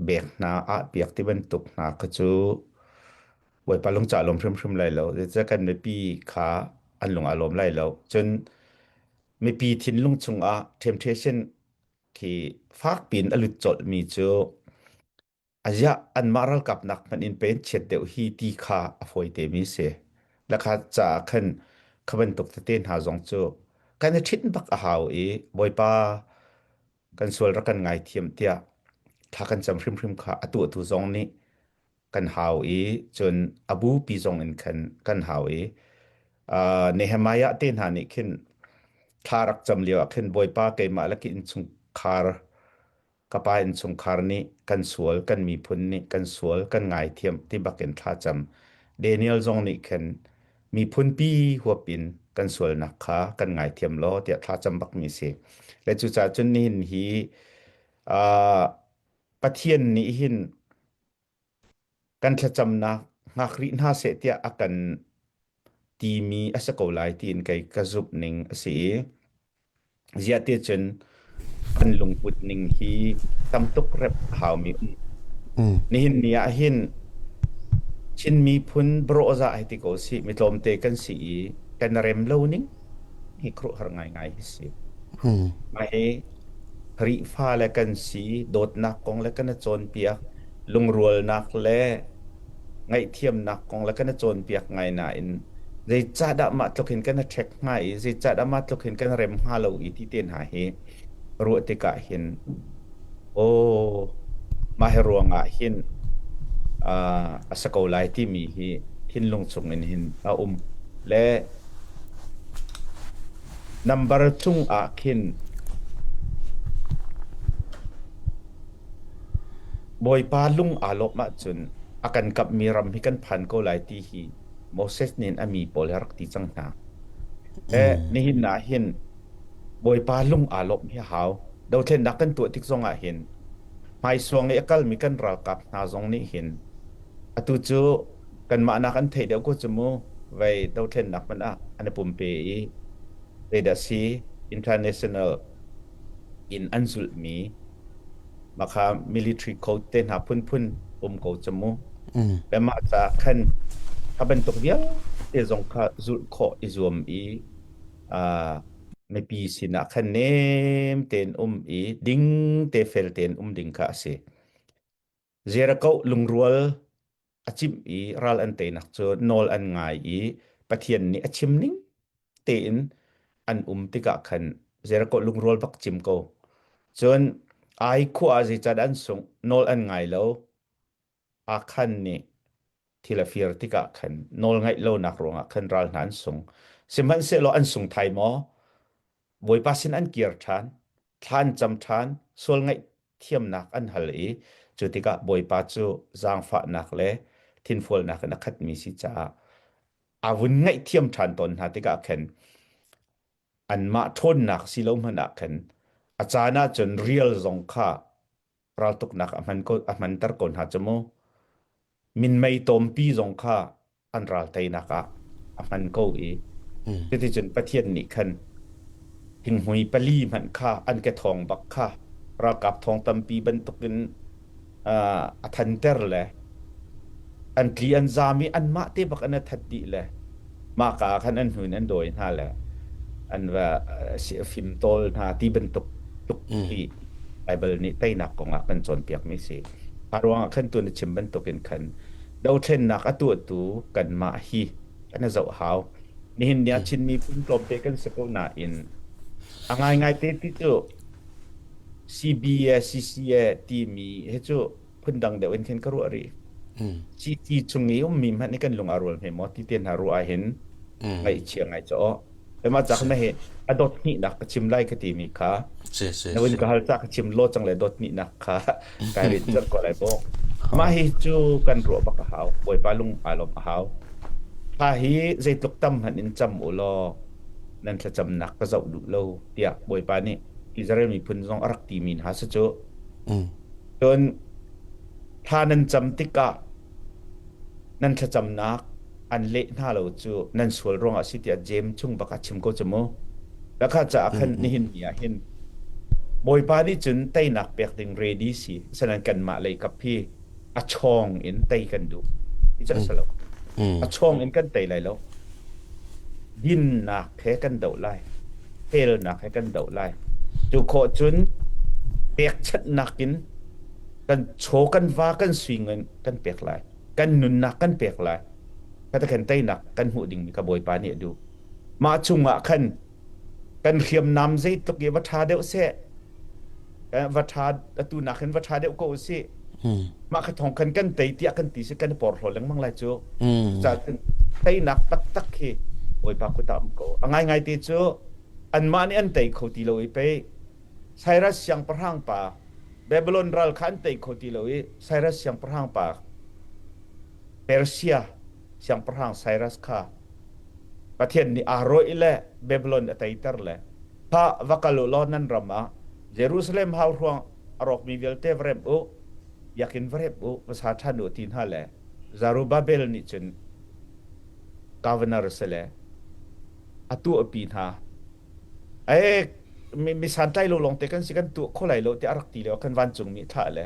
bek hna ah piak ti bantuk hna kha cu Bawipa lung ca lawm hrimhrim lai lo. Zeicah kan mipi kha an lung aa lawm lai lo. Cun mipi thinlung chungah temptation khi fak piin a lut colhmi cu Aziah anmah ralkap nak hmanh in pen chiat deuh hi ti kha a fawi temi si. Le kha caah khan kha bantuk tete hna zong cu kan i ṭhit bak a hau i Bawipa kan sual rak kan ngaithiam tiah thla kan cam hrimhrim kha a tuahtu zong nih kan hau i cun a bupi zong in khan kan hau i uh, Nehemiah te hna nih khin thla rak cam lio ah khin Bawipa keimah le ka innchungkhar Ka pa innchungkhar nih kan sual, kan miphun nih kan sual, kan ngaithiam ti bakin thlacam. Daniel zong nih khin miphunpi huap in kan sualnak kha kan ngaithiam law tiah thlacam bakmi si. Le cucaah cun nihin hi uh, Pathian nih hin kan thlacamnak hngak rih hna seh tiah a kan timi a si ko lai tiin kei ka zumh ning a si i ziah ti cun kan lungput ning hi tam tuk rep a haumi um. Nihin ni ah hin Chin miphun barawhzah hei ti ko sih mi tlawmte kan si i kan rem lo ning hi khuaruahhar ngaingai hi si. Mah hi Khrihfa le kan si, dawtnak kong le kan i cawnpiak, lungrualnak le Ngaihthiamnak kong le kan i cawnpiak ngai nain zeicahdah mah tluk hin kan i ṭhek hnga i zeicahdah mah tluk hin kan rem hnga lo i ti te hna hi ruah tikah hin aw mah hi ruangah hin a si ko lai timi hi thinlung chung in hin a um. Le number cung ah khin Bawipa lung aa lawmh ahcun a kan kamhmi ram hi kan phan ko lai ti hi Moses nih a mi pawl he a rak ti cang hna. Nihin ah hin Bawipa lung aa lawmh hi a hau. Dothlennak kan tuah tik zong ah hin hmaisuang i a kalmi kan ralkap hna zong nih hin atu cu kanmah nak an theih deuh ko cu mu vei dothlennak hmanh ah an i pumpe i zeidah si international in an zulhmi Mah military code te hna phunphun um ko cu mu. Le mah caah khan kha bantuk vialte zong kha zulh khawh i zuam i uh, mipi sinah khan nem tein um i ding te fel tein um ding kha a si. Jericho lungrual a cimh i ral an teinak cu nawl an ngai i Pathian nih a chim ning tein an um tikah khan Jericho lungrual bak cim ko. Cun Ai khua ah zeicahdah an sungh? Nawl an ngai lo. Akhan nih thil a fir tikah khan nawl ngaih lonak ruangah khan ral hna an sung. Sihmanhsehlaw an sung thai maw? Bawipa sin an kir ṭhan, thla an cam ṭhan, sual ngaihthiamnak an hal i cu tikah Bawipa cu zaangfahnak le thinfualnak in a khatmi si caah a vun ngaihthiam ṭhan tawn hna tikah khin anmah ṭhawnnak si lo hmanh ah khin a caan ah cun rial zong kha raltuknak a hman ko a hmanter ko hna cu mu. Minmei tawmpi zong kha an ral teinak ah a hman ko i cuticun Pathian nih khan thinghmui pali hmanh kha an ke thawng bak kha ralkap thawng tampi bantukin a thanter le an tli an zam i anmah te bak an i that dih le mahka ah khan an hnu in an dawi hna le an va fimtawl hna ti bantuk tuk hi Baibal nih teinak kongah kan cawnpiakmi si. A ruangah khan tu na chim bantukin khan dothlennak a tuahtu kanmah hi kan i zoh hau. Nihin ni ah Chin miphun tlawmte kan si ko nain a ngaingai te ti cu CBA, CCA timi hi cu phundang deuh in khin ka ruah rih. CC chung i ummi hmanh nih kan lung aa rual hme maw ti te hna ruah ahhin ngaihchia ngai cu aw. Mah cak na he a dot hnihnak ka chim lai ka timi kha na vun ka hal ca ka chim law cang le dot hnihnak kha kai rin cang ko lai bo. Mah hi cu kan ruah bak a hau. Bawipa lung aa lawm a hau. Thla hi zeitluk tam hmanh in cam u law nan thlacamnak ka zoh duh lo tiah Bawipa nih Israel miphun zong a rak timi hna si cu. Cun thla nan cam tikah nan thlacamnak an leh hna lo cu nan sual ruangah a si tiah Jeim chung bak ah chim ko cu mu. Lakha caah khan nihin ni ah hin Bawipa nih cun teinak pek ding ready si sanan kanmah lei kap hi a chawng in tei kan duh. Hi cu a si lo. A chawng in kan tei lai lo. Dinnak he kan doh lai. Felnak he kan doh lai. Cu khawh cun pekchanhnak in kan chaw kan va kan sui ngan kan pek lai. Kan nunnak kan pek lai. Kata khan teinak kan hmuh dingmi kha Bawipa nih a duh. Mah chungah khan kan hriamnam zeitluk i va ṭha deuh seh, va ṭha atu nakin va ṭha deuh ko usih. Mah kha thawng khan kan tei tiah kan ti si kan i porhlaw lengmang lai cu. Cucaah cun teinak taktak khi Bawipa kut ah um ko. A ngaingai te cu anmah nih an tei kho ti lo i pei Cyrus siangpahrang pa Babylon ral kha an tei kho ti lo i Cyrus siangpahrang pa Persia siangpahrang Cyrus kha Pathian nih aa rawih le Babylon a teiter le kha va kal u law nan ram ah Jerusalem hauhruang a rawkmi vialte va remh u, biakinn va remh u, va sa ṭhan u ti hna le Zerubbabel nih cun governor si le a tuahpi hna. Ee, mi santlai lo lawngte kan si kan tuah kho lai lo tiah a rak ti lio ah khan vancungmi thlah le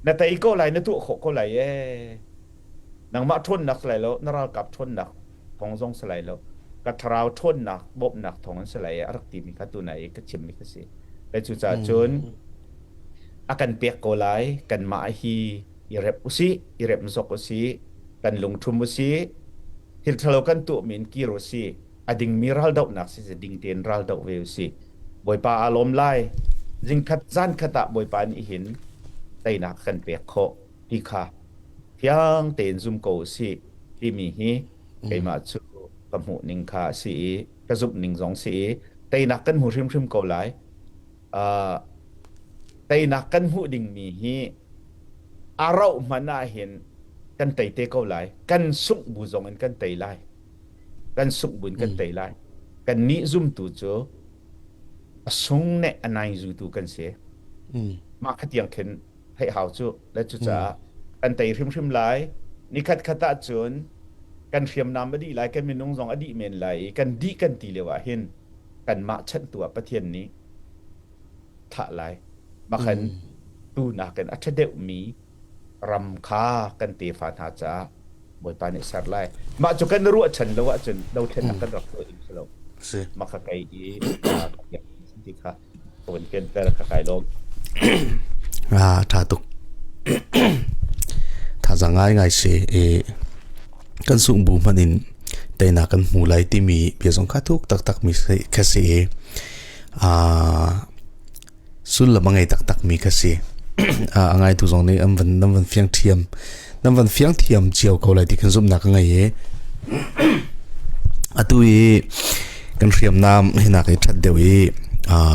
na tei ko lai na tuah khawh ko lai ee nangmah ṭhawnnak si lai lo na ralkap ṭhawnnak thawng zong si lai lo ka thlarau ṭhawnnak bawmhnak thawng in si lai ee a rak timi kha tunai i ka chimmi kha si le cucaah cun a kan pek ko lai kanmah hi i rep usih i rep zok usih. Kan lungṭhum usih, thil ṭhalo kan tuahmi in kir usih, a dingmi raldohnak si ding tein raldoh ve usih. Bawipa aa lawm lai. Zingkhat zankhat ah Bawipa nih hin teinak kan pek khawh ti kha fiang tein zum ko usih timi hi keimah cu ka hmuh ning kha a si i ka zumh ning zong si i teinak kan hmu hrimhrim ko lai. Uh, teinak kan hmuh dingmi hi a rauh hmanh ah hin kan tei te ko lai. Kan sungh bu zong in kan tei lai. Kan sungh bu in kan tei lai. Kan nih zumtu cu a sung ne a nai zutu kan si. Mah kha tiang khin theih hau cu le cucaah kan tei hrimhrim lai. Nikhat khat ah cun kan hriamnam a dih lai, kan minung zong a dih men lai i kan dih kan ti lio ah hin kanmah chanhtu ah Pathian nih thlah lai. Makhan tu nakin a ṭha deuhmi ram kha kan tefa hna caah Bawipa nih ser lai. Mah cu kan ruahchan lo ahcun dothlennak kan rak tuah ding si lo. Mah kha kei i ti kha ka vun fianter ka kai lawm.
Ah, ṭha tuk. Thazaang ngaingai si i kan sungh bu hmanh in teinak kan hmu lai timi bia zong kha thuk taktak mi kha si i sullam a ngei taktakmi kha si. A ngaitu zong nih an van nan van fiang thiam nan van fiang thiam cio ko lai ti kan zumhnak ka ngei i atu i kan hriamnam hinak i ṭhat deuh i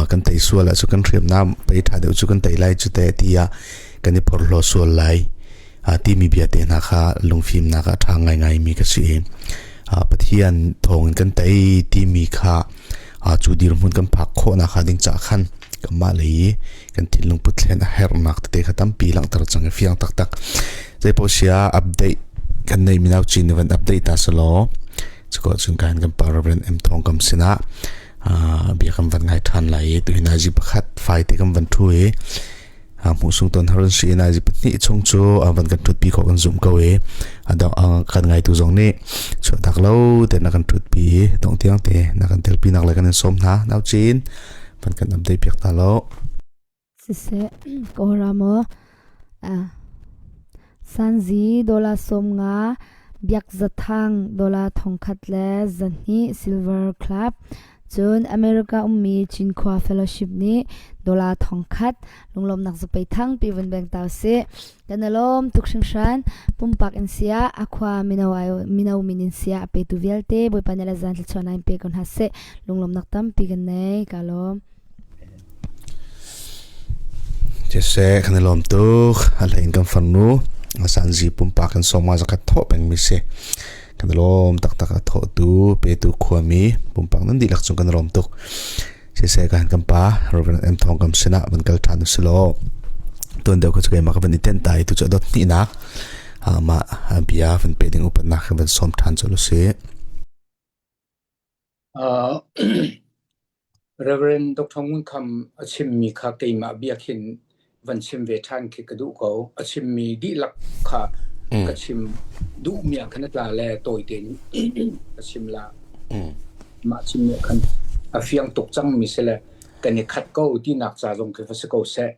kan tei sual ahcun kan hriamnam pei ṭha deuh cu kan tei lai cu te tiah kan i porhlaw sual lai timi bia te hna kha lungfimnak ah ṭha ngaingai mi ka si i Pathian thawngin kan tei timi kha cu dirhmun kan phak khawhnak hnga ding caah khan kanmah lei i kan thinlung put thlen a herhnak tete kha tampi langhter cang i fiang taktak. Zeipaoh sia update kan nei minau chin van update ta selaw cuko cun kan kan pa Reverend M Thong kam sinah bia kan van ngai ṭhan lai i tuhin azi pakhat fai te kan van ṭhu i hmuhsung ton har si in azi pahnih chung cu van kan ṭhutpi khawh kan zumh ko i kan ngaitu zong nih chuahtak lo te na kan ṭhutpi i dong tiang te na kan telpi nak le kan in sawm hna nau cin van kan update piak ta lo
Siseh, Kawlram aw Sanzi dollar 50, Biakzathang dollar 1000 le 200 Silver Club, cun America ummi Cinkhua Fellowship nih dollar 1000 lunglawmhnak zapei thangpi vun beng ta usih. Kan i lawm tuk hringhran. Pumpak in siah, a khua mino mino min in siah a petu vialte Bawipa nih le zan thluachuahnak in pe ko hna seh. Lunglawmhnak tampi kan nei. Ka lawm.
Siseh, kan i lawm tuk. A hlei in kan farnu Sanzi pumpak in sawma zakhat thawh pengmi si. Kan i lawm taktak a thawhtu petu khuami pumpak nan dihlak cung kan i lawm tuk. Siseh, kan kan pa Reverend M Thawng Kam sinah van kal ṭhan usih law tuan deuh kha cu keimah ka van i tenh ta i tu cu a dot hnihnak mah bia van pe ding upatnak kan van sawm ṭhan colh usih.
Uh, Reverend Dr. Ngun Kham a chimmi kha keimah biakhin van chim ve ṭhan khi ka duh ko. A chimmi dihlak kha ka chim duhmi ah khan a tla le tawi tein ka chim la. Mah chimmi ah khan a fiang tuk cangmi si le kan i khat ko tinak ca zong khi va si ko seh.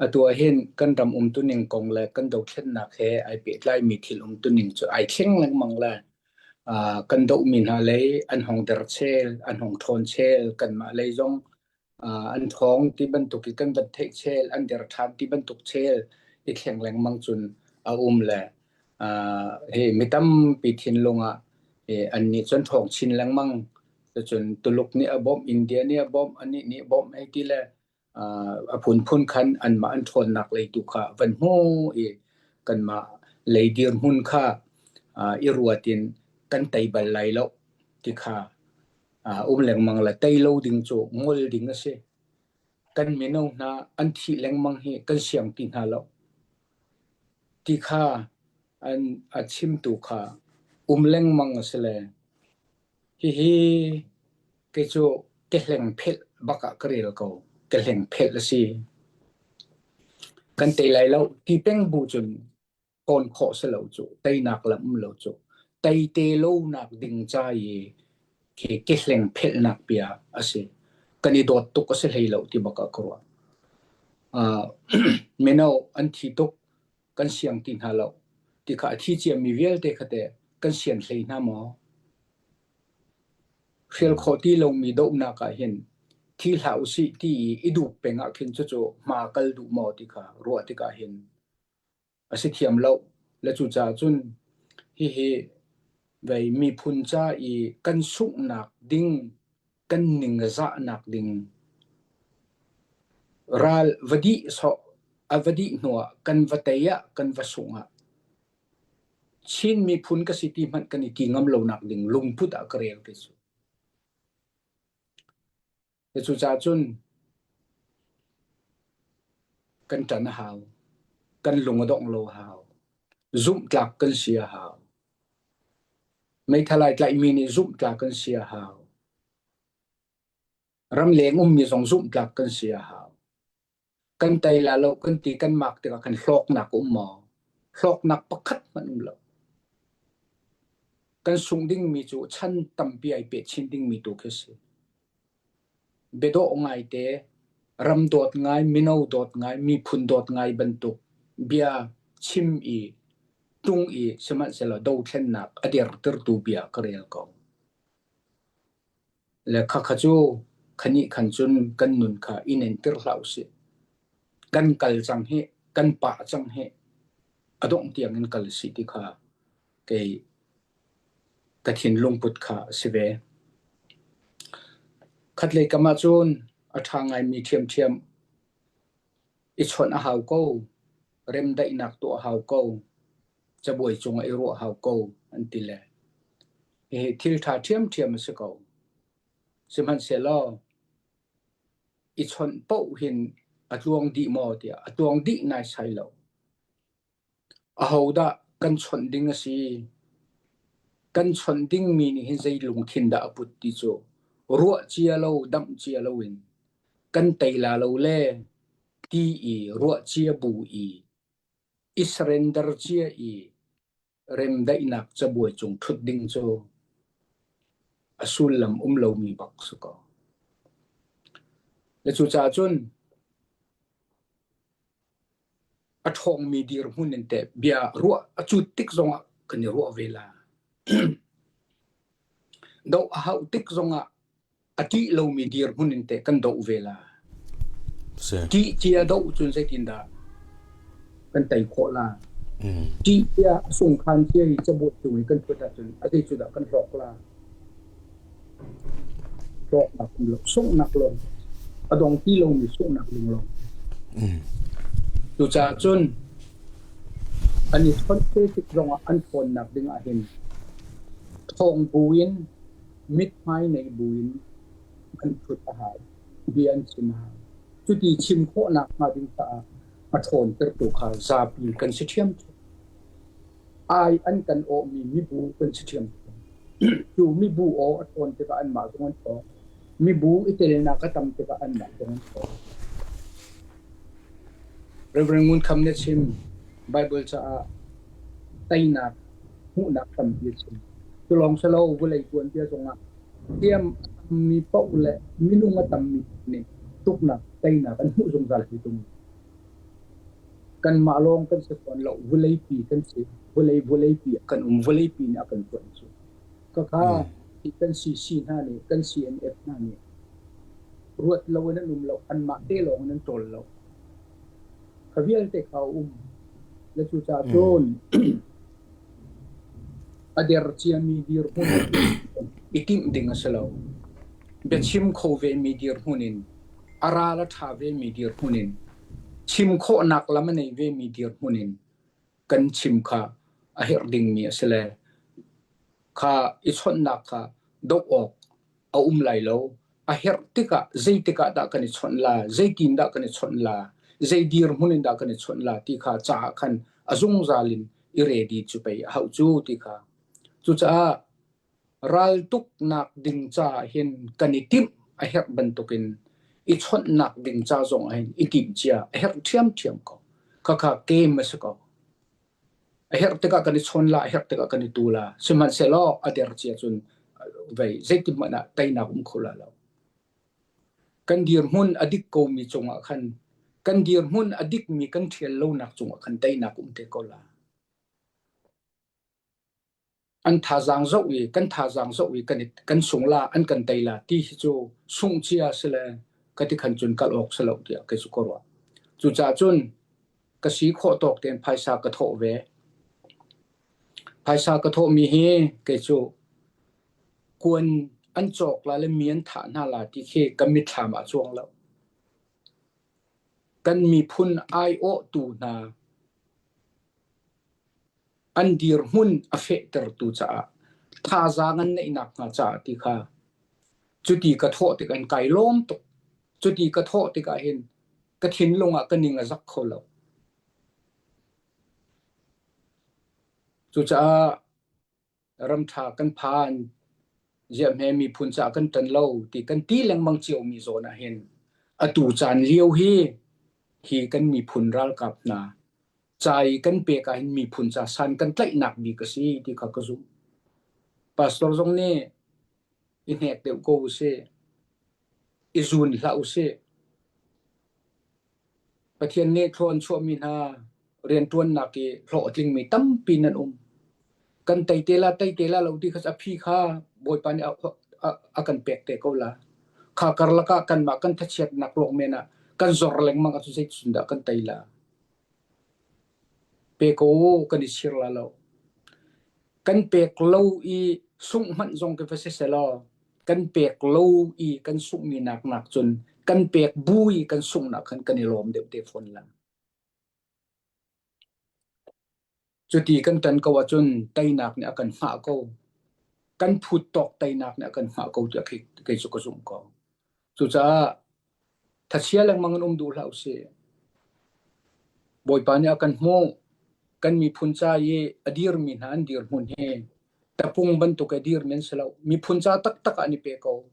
Atu ah hin kan ram umtuning kong le kan dothlennak he ai pehtlaimi thil umtuning cu ai thleng lengmang le Kan dohmi hna lei an hong der chel, an hong ṭhawn chel, kanmah lei zong an ṭhawng ti bantuk i kan van theih chel, an der ṭhan ti bantuk chel i thleng lengmang cun a um le hi mi tampi thinlung ah annih cu an ṭhawng chin lengmang. Cucun Tuluk nih a bawmh, India nih a bawmh, anih nih a bawmh hei ti le a phunphun khan anmah an ṭhawnnak lei tu kha van hmu i kanmah lei dirhmun kha i ruat in kan tei bal lai lo ti kha um lengmang le tei lo ding cu ngol ding a si. Kan mino hna an thih lengmang hi kan siang ti hna lo ti kha an a chimtu kha um lengmang a si le Hihi kei cu kehleng phelh bak ah ka rel ko. Kehleng phelh a si. Kan tei lai lo ti peng bu cun tawn khawh si lo cu. Teinak lam um lo cu. Tei te lonak ding ca i khi kehleng phelhnak bia a si. Kan i dawt tuk a si hlei lo ti bak ah ka ruah. Uh, mino an thi tuk kan siang ti hna lo. Ti kha a thi ciami vialte kha teh kan sian hlei hna maw? Hrial khawh ti lomi dohnak ah hin thi hlah usih ti i i dup peng ah khin cucu hma kal duh maw ti kha ruah tikah hin a si thiam lo. Le cucaah cun hihi vei miphun ca i kan sunghnak ding kan ningzahnak ding ral va dih sawh a va dih hnuah kan va tei ah kan va sungh ah Chin miphun ka si ti hmanh kan i ti ngam lonak ding lungput ah ka rel kei cu. Cucaah cun kan ṭan a hau. Kan lung a dongh lo a hau. Zumhtlak kan si a hau. Meithal ai tlaihmi nih zumhtlak kan si a hau. Ramleng ummi zong zumhtlak kan si a hau. Kan tei la lo kan ti kan mak tikah khan hlawknak a um maw? Hlawknak pakhat hmanh um lo. Kan sungh dingmi cu chan tampi ai peh chin dingmi tu khi a si. Biadawh ngaite, ram dawt ngai, mino dawt ngai, miphun dawt ngai bantuk bia chim i tung i sihmanhsehlaw dothlennak a dertertu bia ka rel ko. Le khakha cu khanih khan cun kan nun kha i nentir hlah usih. Kan kal cang hi, kan pah cang hi, a dongh tiang in kal si ti kha kei ka thinlung put kha a si ve. Khatlei kam ahcun a ṭha ngaimi ṭhiamṭhiam i chawnh a hau ko, remdaihnak tuah a hau ko, cabuai cungah i ruah hau ko an ti le hihi thil ṭha ṭhiamṭhiam a si ko. Sihmanhsehlaw i chawnh paoh hin a tluang dih maw tiah a tluang dih naisai lo. Ahodah kan chawnh ding a si? Kan chawnh dingmi nih hin zei lungthin dah a put ti cu ruah cia lo, damh cia loin kan tei la lo le ti i ruah cia bu i i surrender cia i remdaihnak cabuai cung ṭhut ding cu a sullam um lomi bak si ko. Le cucaah cun A ṭhawngmi dirhmun in teh bia ruah a cut tik zongah kan i ruah ve la. Doh a hauh tik zongah a ṭih lomi dirhmun in teh kan doh ve la. Ṭih cia doh cun zeitindah kan tei khawh la? Ṭih cia a sungkhan cia i cabuai cung i kan ṭhut ahcun a zei cu dah kan hlawk la? Hlawknak um lo, sunghnak lawng, a dong ti lomi sunghnak lunglawng. Cucaah cun an i chawnh te tik zongah an ṭhawnnak ding ah hin ṭhawng buin mithmai nei buin an ṭhut a hau, bia an chim a hau. Cuti chim khawhnak hnga ding caah a ṭhawntertu kha zapi kan si ṭhiamṭhiam. Ai an kan awhmi mibu kan si ṭhiamṭhiam. Cu mibu aw a ṭhawn tikah anmah zong an ṭhawng. Mibu i telnak a tam tikah anmah zong an ṭhawng. Reverend Ngun Kham nih a chim, Bible caah teinak hmuhnak tampi a chim. Cu lawng si lo, vawlei tuanbia zongah thiam a tammi paoh le minung a tammi nih tuknak teinak an hmuh zungzal hi tung. Kanmah lawng kan si fawn lo, vawleipi kan si. Vawlei vawleipi ah kan um, vawleipi nih a kan tuan cu. Khakha hi kan CC hna nih, kan CNF hna nih ruat lo in an um lo, anmah te lawng in an ṭawl lo. Kha vialte kha a um. Le cucaah cun a der ciami dirhmun i timh ding a si lo. Biachim kho vemi dirhmun in a ral a ṭha vemi dirhmun in chim khawhnak lam a nei vemi dirhmun in kan chim kha a herh dingmi a si le kha i chawnhnak kha doh awk a um lai lo. A herh tikah zeitik ah dah kan i chawnh la, zeitin dah kan i chawnh la, zei dirhmun in dah kan i chawnh la ti kha caah khan a zungzal in i ready cu pei a hauh cu ti kha. Cucaah Raltuknak ding caah hin kan i timh a herh bantukin i chawnhnak ding ca zong ah hin i timhcia a herh ṭhiamṭhiam ko. Khakha game a si ko. A herh tikah kan i chawn la, a herh tikah kan i tu la. Sihmanhsehlaw a der cia cun vei zeitik hmanh ah teinak um kho la lo. Kan dirhmun a dik komi cungah khan kan dirhmun a dikmi kan ṭhial lonak cungah khan teinak um te ko la. An thazaang zoh i kan thazaang zoh i kan i kan sung la an kan tei la ti hi cu sungh cia si le ka ti khan cun kal awk si lo tiah kei cu ka ruah. Cucaah cun ka si khawh tawk tein phaisa ka thawh ve. Phaisa ka thawhmi hi kei cu kuan an cawk la le mi an thah hna la ti khi ka mitthlam ah cuang lo. Kan miphun aiawhtu hna an dirhmun a fehtertu caah thazaang an neih nakhnga caah ti kha cuti ka thawh tik an kai lawm tuk. Cuti ka thawh tikah hin ka thinlung ah ka ning a zak kho lo. Cucaah ramṭha kan phan, ziahhme miphun caah kan ṭan lo ti kan ti lengmang ciomi zawn ah hin atu caan lio hi hi kan miphun ralkap hna ca i kan pek ah hin miphun ca san kan tlaihnak bik a si ti kha ka zumh. Pastor zong nih i hnek deuh ko usih, i zun hlah usih. Pathian nih thlua an chuahmi hna rianṭuannak i hlawh a tlingmi tampi nan um. Kan tei te la tei te la lo ti kha a phi kha Bawipa nih a, a, a kan pek te ko la. Kha karlak ah kanmah kan thachiatnak ruang men ah kan zor lengmang ahcun zeitin dah kan tei la. Pe ko kan i chir la lo. Kan pek lo i sungh hmanh zong khi va si selaw kan pek lo i kan sunghmi nak nak cun kan pek bu i kan sunghnak khan kan i lawm deuh te fawn la. Cuti kan ṭan ko ahcun teinak nih a kan hngah ko. Kan phut tawk teinak nih a kan hngah ko tiah kei cu ka zumh ko. Cucaah Thachia lengmang in um duh hlah usih. Bawipa nih a kan hmuh. Kan miphun ca i a dirmi hna an dirhmun hi tapung bantuk a dirmi an si lo. Miphun ca taktak ah an i pe ko.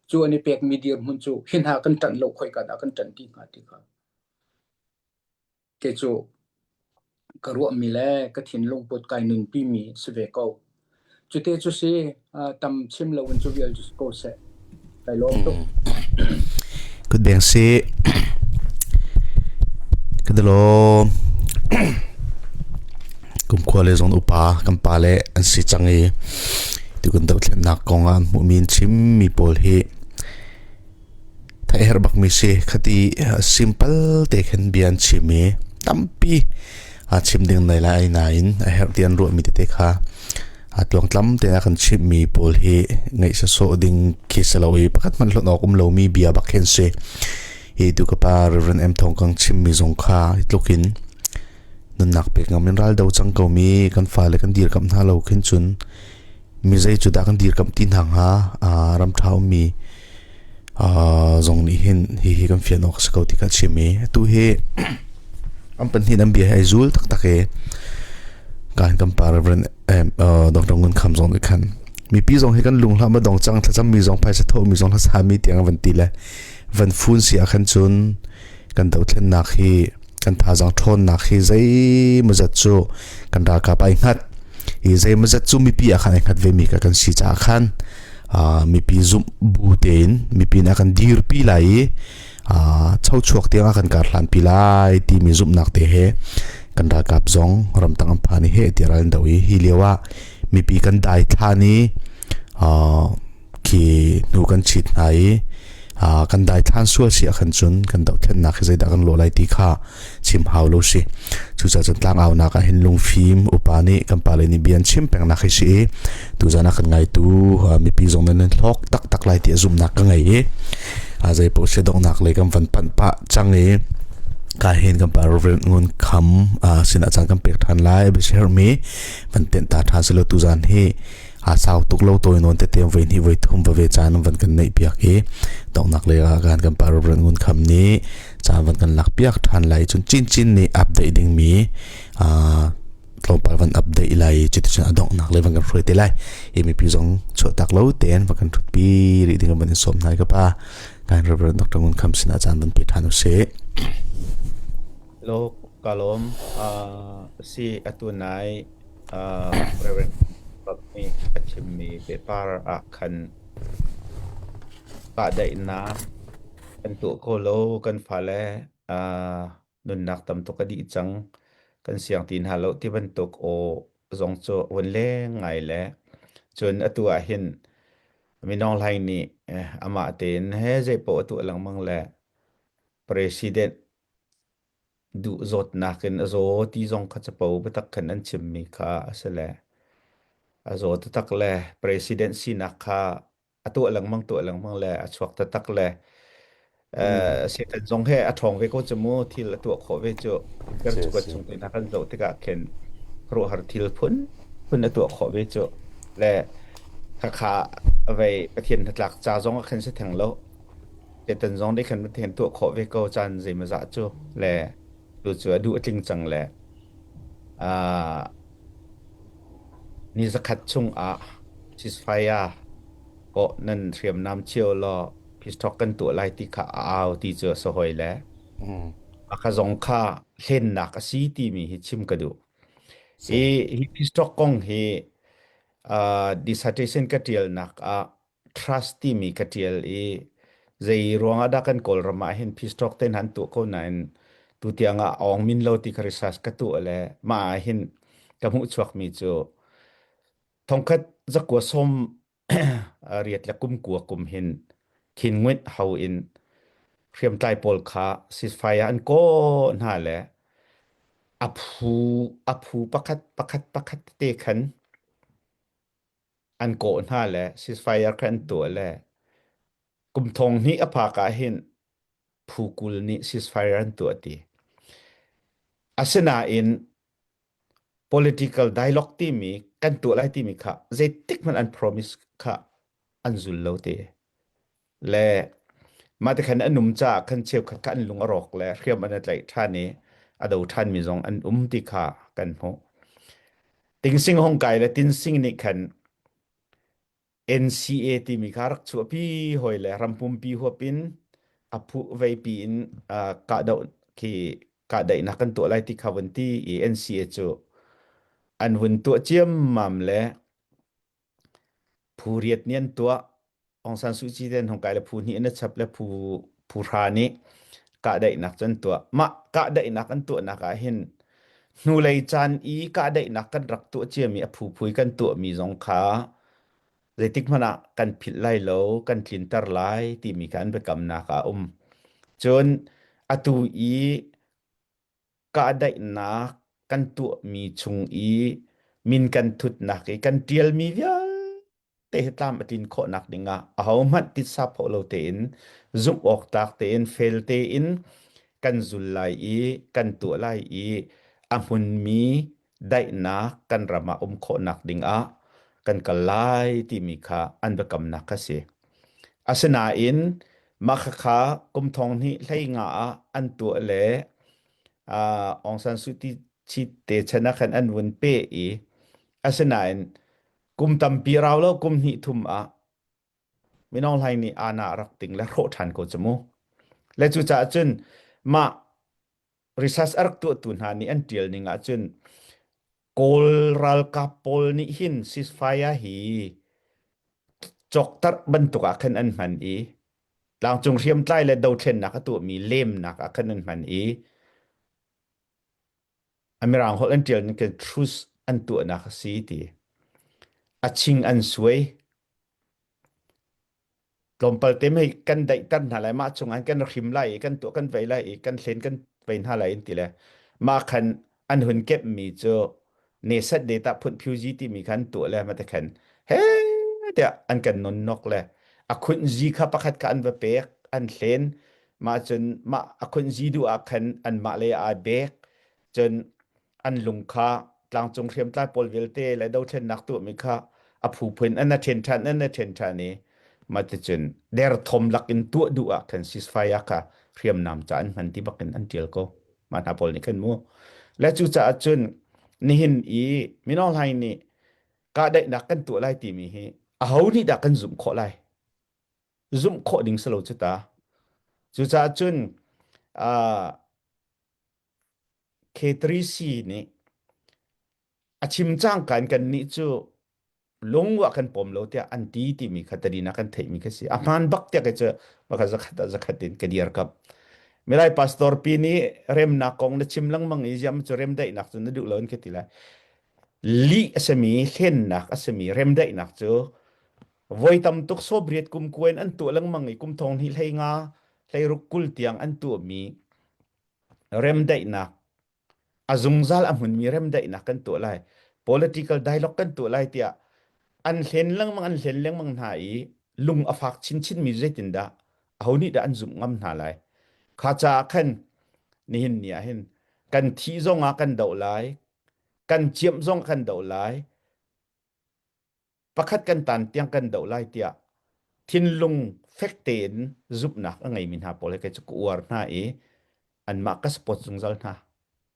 Cu an i pekmi dirhmun cu hi hna kan ṭanh lo khoika dah kan ṭanh ti hnga ti kha. Kei cu ka ruahmi le ka thinlung put kai nunpimi si ve ko. Cute cu si tam chim loin cu vial cu si ko seh. Kai lawm tuk.
Kutbeng si ka dalawm kumkhua le zong upa kan pa le an si cang i tu kan dothlennak kong ah hmuhmi in chimmi pawl hi Theih herh bakmi si. Khati simple te khin bia an chim i tampi a chim ding nei lai nain a herh ti an ruahmi tete kha a tluangtlam te a kan chimhmi pawl hi ngaih sawsawh ding khi si lo i pakhat hmanh hlonh awk um lomi bia bak khin si. Hi tu ka pa Reverend M Thawng Kang chimmi zong kha hi tluk in nunnak pek ngam in ral do cang komi kan fale kan dirkamh hna lo khin cun mi zei cu dah kan dirkamh ti hna hnga ram ṭha ummi zong nih hin hihi kan fian awk a si ko ti kha a chim i atu hi an pahnih an bia hi ai zul taktak i kan kan pa Reverend Dr. Ngun Kham zong nih khan mipi zong hi kan lung hlah ma dong cang thlacam mi zong phaisa tho mi zong hlasa mi tiang van ti le van fun si ah khan cun kan dothlennak hi kan thazaang ṭhawnnak hi zeimawzat cu kan ralkap ai hngat i zeimawzat cu mipi ah khan ai hngat vemi ka kan si caah khan mipi zumh bu tein mipi nih a kan dirpi lai i chochuak tiang a kan kar hlanpi lai timi zumhnak te he kan ralkap zong ramtang an phan i he ti ral an do i hi lio ah mipi kan dai thlan i khi hnu kan chit hna i kan daithlan sual si ahkhan cun kan dohthlennak hi zeidah kan lawh lai ti kha chim hau lo si. Cucaah cun tlangaunak ah hin lungfim upa nih kan pale nih bia an chim pengnak hi si i tuzan ah kan ngaitu mipi zong nan hlawk taktak lai ti a zumhnak ka ngei i zei paoh si donghnak lei kan van panh pah cang i ka hin kan pa Reverend Ngun Kham sinah caan kan pek ṭhan lai biahermi van tenh ta ṭhan silo tuzan hi a sau tuk lo tawi nawn tete voi hnih voi thum va ve caan van kan neih piak i donghnak le ah kan kan pa Reverend Ngun Kham nih caan van kan lak piak ṭhan lai cun chin chin nih update ding mi tlawmpal van update lai cuticun a donghnak le van kan hruai te lai i mipi zong chuahtak lo tein van kan ṭhutpi rih ding van in sawm hna ka pa kan Reverend Dr. Ngun Kham sinah caan van pe ṭhan usih.
Hello, ka lawm. Uh, si atu nai uh, Reverend Bob nih a chimmi pehpar ah khan kahdaihnak kan tuah kho lo, kan fale uh, nunnak tam tuk a dih cang, kan siang ti hna lo ti bantuk aw. zong cu vun leng ngai le cun atu ah hin Minong Hlaing nih amah tein he zeipaoh a tuah lengmang le president duh zawtnak in a zaw ti zong kha capo biatak khan an chimmi kha a si le a zaw taktak le president sinak kha a tuah lengmang tuah lengmang le a chuak taktak le Satan zong he a ṭhawng ve ko cu mu thil a tuah khawh ve cu Peter cakuat chung te hna kan zoh tikah khin khuaruahhar thil phun phun a tuah khawh ve cu le khakha vei Pathian hnatlak ca zong ah khin si theng lo Satan zong nih khan Pathian tuah khawh ve ko caan zeimawzah cu le tu cu a duh a tling cang le ni zakhat chung ah ceasefire kawh nan hriamnam cio law peace talk kan tuah lai ti kha a au ti cu a si hoi le a kha zong kha hlennak a si timi hi chim ka duh. Hi hi peace talk kong hi uh, dissertation ka tialnak ah trust timi ka tial i zei ruangah dah kan Kawlram ah hin peace talk te han tuah ko nain tu tiang ah awng min lo ti kha research ka tuah le mah ah hin ka hmuh chuakmi cu thongkhat zakua som riat le kum kua kum hin khin nguit ho in hriamtlai pawl kha ceasefire an kaw hna le a phu a phu pakhat pakhat pakhat te khan an kawh hna le ceasefire kha an tuah le kum thong hnih a phak ah hin phu 20 nih ceasefire an tuah ti. Asinain political dialogue timi kan tuah lai timi kha zeitik hmanh an promise kha an zul lo te. Le mah ti khan an um caah khan cheukhat kha an lung a rawk le hriam an i tlaih ṭhan i a do ṭhanmi zong an um ti kha kan hmuh. Tingsing hong kai le Tinsing nih khan NCA timi kha rak chuahpi hawi le ram pumpi huap in a phu veipi in uh, kahdoh khi kahdaihnak kan tuah lai ti kha vun ti i NCA cu an vun tuah ciammam le Phu riat nih an tuah. Aung San Suu Kyi te an hung kai le phu hnih an i chap le phu phu hra nih kahdaihnak cu an tuah. Mah kahdaihnak an tuahnak ah hin hnulei caan i kahdaihnak kan rak tuah ciami a phuphu i kan tuahmi zong kha zeitik hmanh ah kan philh lai lo, kan tlinter lai timi kha an biakamnak ah a um. Cun atu i kahdaihnak kan tuahmi chung i min kan thutnak i kan ṭialmi vialte hi tlam a tlin khawhnak dingah ahohmanh titsa phaw lo tein zumh awk tlak tein fel tein kan zul lai i kan tuah lai i a hmunmi daihnak kan ram ah um khawhnak dingah kan kal lai timi kha an biakamnak kha si. Asinain mah khakha kum thong hnih hlei nga ah an tuah le uh, Aung San Suu Kyi te chan ah khan an vun pe i asinain kum tampi rau lo kum hnih thum ah Minong Hlaing nih ana rak ting le hrawh ṭhan ko cu mu. Le cucaah cun mah research a rak tuahtu hna nih an ṭial ning ahcun Kawl ralkap pawl nih hin ceasefire hi cawktarh bantuk ah khan an hman i tlangcung hriamtlai le dothlennak a tuahmi lemnak ah khan an hman i a mirang holh an ṭial ning khin truce an tuahnak a si ti a ching an suai Tlawmpal te mei kan daihter hna lai mah chungah kan hrim lai i kan tuah kan vei lai i kan hlen kan vei hna lai in ti le mah khan an hun kepmi cu nesat data phun phiuzi timi khan tuah le mate khan he tiah an kan non nok le a khunh zi kha pakhat kha an va pek an hlen mah cun mah a khunh zi duh ah khan an mah le aa bek cun an lung kha tlangcung hriamtlai pawl vialte le dothlennak tuahmi kha a phuphun an a ṭhen ṭhan an a ṭhen ṭhan i mahticun derthawm lakin tuah duh ah khan ceasefire kha hriamnam ca an hman ti bakin an ṭial ko mah hna pawl nih khan mu le cucaah cun nihin i Min Aung Hlaing nih kahdaihnak kan tuah lai timi hi aho nih dah kan zumh khawh lai zumh khawh ding si lo cu ta cucaah cun uh, K3C nih a chim cangka in kannih cu lungruah kan pawm lo tiah an ti timi kha tadin ah kan theihmi kha si. A hmaan bak tiah kei cu maka zakhat ah zakhat in ka dirkamh. Milai pastor pi nih remnak kong na chim lengmang i ziam cu remdaihnak cu na duh lo in ka ti lai. Lih a simi, hlennak a simi, remdaihnak cu voi tam tuk Soviet kum kuen an tuah lengmang i kum thong hnih hlei nga hleiruk 20 tiang an tuahmi remdaihnak a zungzal a hmunmi remdaihnak kan tuah lai political dialogue kan tuah lai tiah an hlen lengmang an hlen lengmang hna i lung a fak chinchin mi zeitindah aho nih dah an zumh ngam hna lai kha caah khan nihin ni ah hin kan thih zong ah kan doh lai kan ciamh zong kan doh lai pakhat kan tan tiang kan doh lai tiah thinlung fek tein zumhnak a ngeimi hna pawl he kei cu ka uar hna i anmah ka support zungzal hna.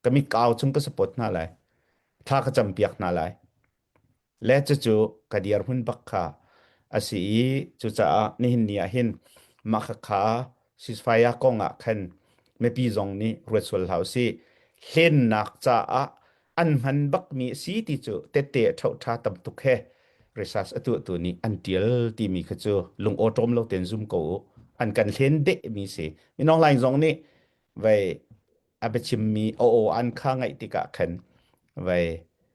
Ka mit ka au chung ka support hna lai. Thla ka campiak hna lai. Le cucu ka dirhmun bak kha a si i cucaah nihin ni ah hin mah khakha ceasefire kong ah khan mipi zong nih ruat sual hlah usih. Hlennak caah an hman bakmi a si ti cu tette a ṭhoṭha tam tuk he research a tuahtu nih an ṭial timi kha cu lung awṭawm lo tein zum ko u. An kan hlen dehmi si. Minung hlaing zong nih vei a biachimmi a aw an kha ngaih tikah khan vei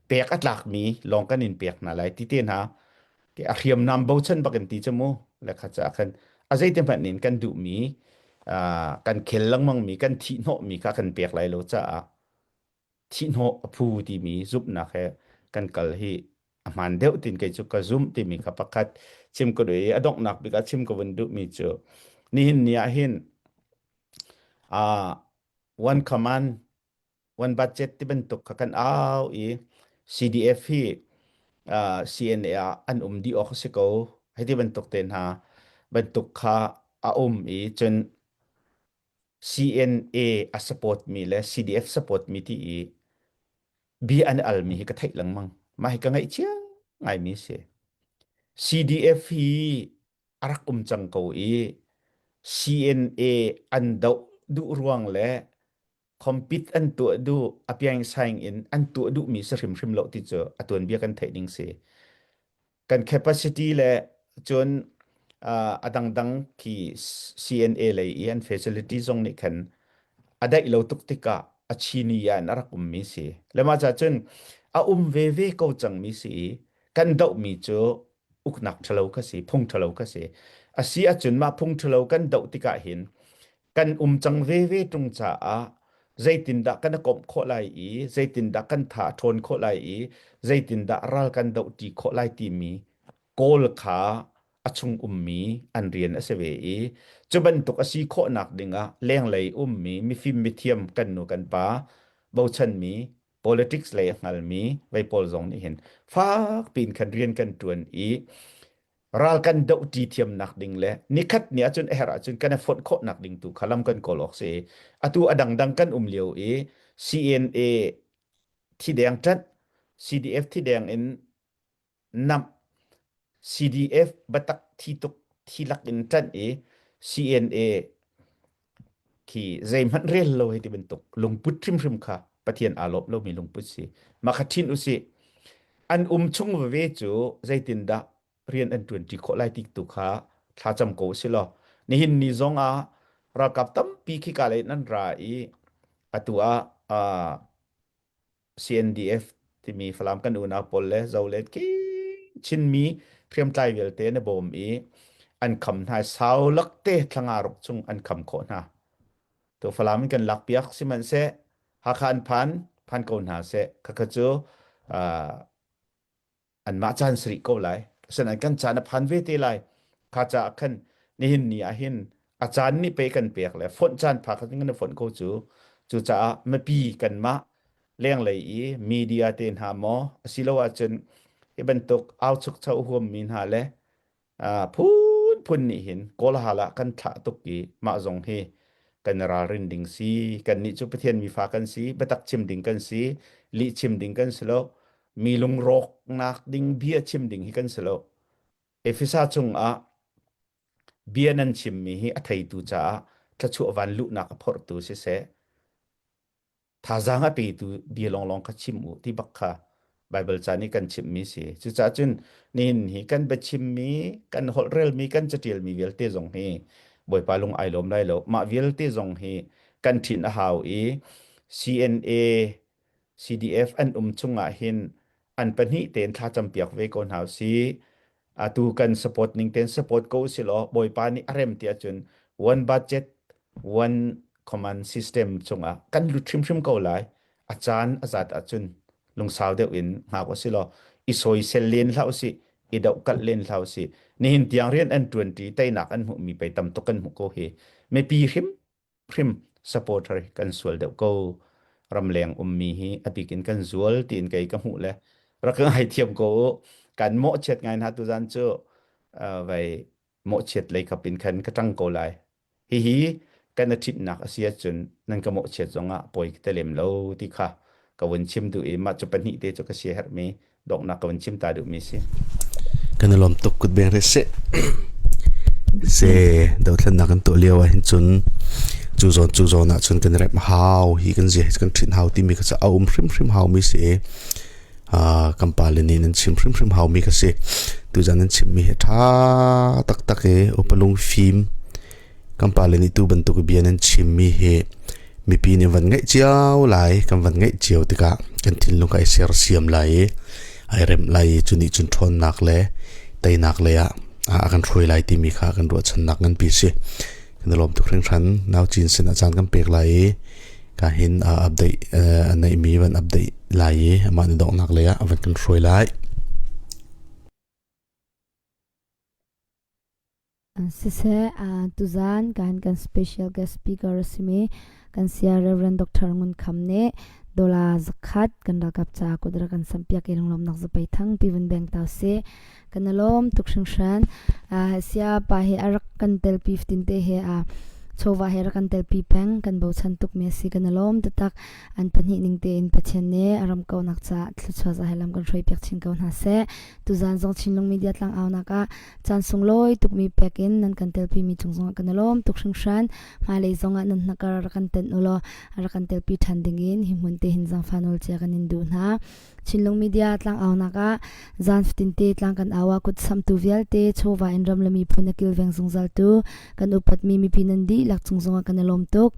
pek a tlakmi lawng kan in pek hna lai ti te hna a hriamnam bochan bak in ti cu mu le kha ca khan a zeiti hmanh in kan duhmi kan khel lengmangmi kan thihhnawhmi kha kan pek lai lo caah thihhnawh a phu timi zumhnak he kan kal hi a hmaan deuh tin kei cu ka zumh timi kha pakhat chim ka duh i a donghnak bik ah chim ka vun duhmi cu nihin ni ah hin uh, one command one budget ti bantuk kha kan au i CDF hi uh, CNA ah an um dih awk a si ko hei ti bantuk te hna bantuk kha a um i cun CNA a support mi le CDF support mi ti i bia an al mi hi ka theih lengmang. Mah hi ka ngaihchia ngaimi a si. CDF hi a rak um cang ko i CNA an doh duh ruang le compete an tuah duh a piangsaing in an tuah duhmi si hrimhrim lo ti cu a tuanbia kan theih ding si. Kan capacity le cun a dangdang khi CNA lei i an facility zong nih khan a daih lo tuk tikah a chini ah in a rak ummi si. Le mah ca cun a um veve ko cangmi si i kan dohmi cu uknak ṭhalo kha si, phung ṭhalo kha si. A si ahcun mah phung ṭhalo kan doh tikah hin kan um cang veve ṭung caah zeitindah kan i komh khawh lai i zeitindah kan tha a ṭhawn khawh lai i zeitindah ral kan dohṭi khawh lai timi kawl kha a chung ummi an rian a si ve i cu bantuk a si khawhnak dingah lenglei ummi mifim mithiam kan nu kan pa bochanmi politics lei a hngalmi vei pawl zong nih hin fak piin khan rian kan ṭuan i ral kan dohṭi thiamnak ding le nikhat ni ahcun a herh ahcun kan i fonh khawhnak ding tu kha lam kan kawl awk si. Atu a dangdang kan um lio i CNA thideng ṭanh CDF thideng in namh CDF biatak thi tuk thi lak in ṭanh i CNA khi zeihmanh rel lo hei ti bantuk lungput hrimhrim kha Pathian aa lawm lomi lungput si. Mah kha ṭhin usih. An um chung veve cu zeitindah rian an ṭuanṭi khawh lai ti tu kha thlacam ko usih law nihin ni zong ah ralkap tampi khika lei in an ra i atu ah uh, CNDF timi Falam kan unau pawl le Zolet khi Chinmi hriamtlai vialte na bawm i an kham hna sau lakte thlanga ruk chung an kham khawh hna. To Falam in kan lak piak sihmanhseh Hakha an phan phan ko hna seh khakha cu uh, anmah caan si rih ko lai. Asinain kan caan a phan ve te lai. Kha caah khan nihin ni ah hin a caan nih pe kan pek le fonh caan pha kha kan fonh ko cu. Cucaah mipi kanmah lenglei i media te hna maw asilo ahcun hi bantuk au chukcho huammi hna le phunphun nih hin kawlhal ah kan thlah tuk i mah zong hi kan ralrin ding si. Kannih cu Pathian mifa kan si, biatak chim ding kan si, lih chim ding kan si lo, mi lungrawknak ding bia chim ding hi kan si lo. Efesa chungah bia nan chimmi hi a theitu caah thluachuah van luhnak a phorhtu siseh, thazaang a petu bia lawnglawng kha chim u ti bak kha Baibal ca nih kan chimhmi si. Cucaah cun nihin hi kan biachimmi, kan holhrelmi, kan caṭialmi vialte zong hi Bawipa lung ai lawm lai lo. Mah vialte zong hi kan ṭhin a hau i CNA, CDF an um chungah hin An pahnih tein thlacam piak ve ko hna usih. Atu kan support ning tein support ko usih law Bawipa nih a rem ti ahcun one budget, one command system chungah kan lut hrimhrim ko lai. A caan a zat ahcun lungsau deuh in hngak usih law i sawisel len hlah usih, i dohkalh len hlah usih. Nihin tiang rian an ṭuanṭi, teinak an hmuhmi pei tam tuk kan hmuh ko hi. Mipi hrim hrim supporter hi kan sual deuh ko ramleng ummi hi a bik in kan zual tiin kei ka hmuh le rak ka ngaithiam ko u kan mawhchiat ngai hna tuzan cu vai mawhchiat lei kap in khan ka ṭang ko lai hihi kan a ṭhitnak a si ahcun nan ka mawhchiat zongah pawi ka te lem lo ti kha ka vun chim duh i mah cu pahnih te cu ka sia herhmi donghnak ka vun chim ta duhmi si.
Kan i lawm tuk kut beng re seh. Se dothlennak kan tuah lio ah hin cun cu zawn cu zawn ah cun kan rep hau hi kan zia kan ṭhinh hau timi kha a um hrimhrim hau mi si. Uh, kan pale nih nan chim hrimhrim hau mi kha si. Tuzan nan chim mi hi ṭha taktak i upalung fim Kan pale nih tu bantuk bia nan chimmi hi mipi nih van ngaih cio lai, kan van ngaih cio tikah kan thinlung ai sersiam lai i ai remh lai i cu nih cun ṭhawnnak le teinak lei ah a kan hruai lai timi kha kan ruahchannak nganpi si. Kan i lawm tuk hringhran. Nau Cin sin ah caan kan pek lai i ka hin update a neihmi van update lai i amah nih donghnak lei ah a van kan hruai lai.
Siseh, tuzaan kan kan special guest speaker a simi kan saya Rev. Dr. Ngun Kham nih dollar zakhat kan ralkap ca kut rak kan sampiak i lunglawmnak zapei thang pi vun beng tau si. Kan i lawm tuk hringhran. Saya pa hi a rak kan telpi fatin te he a chawva he rak kan telpi peng kan bochan tuk mi a si kan i lawm taktak. An pahnih ning tein Pathian nih a ram kaunak ca thluachuah za he lam kan hruai piak chin ko hna seh. Tuzaan zong Chinlung Media tlang aunak ah Caan sunglawi tukmi pek in nan kan telpimi cung zongah kan i lawm tuk hringhran. Hmailei zongah nan hnakar rak kan tenh ulaw rak kan telpi ṭhan dingin hi hmun te hin zaangfah nawl cia kan in duh hna. Chinlung Media tlangaunak ah zan fatinte tlang kan au ah kut samtu vialte chawva in ram le miphun a kilveng zungzaltu kan upatmi mipi nan dihlak cung zongah kan i lawm tuk.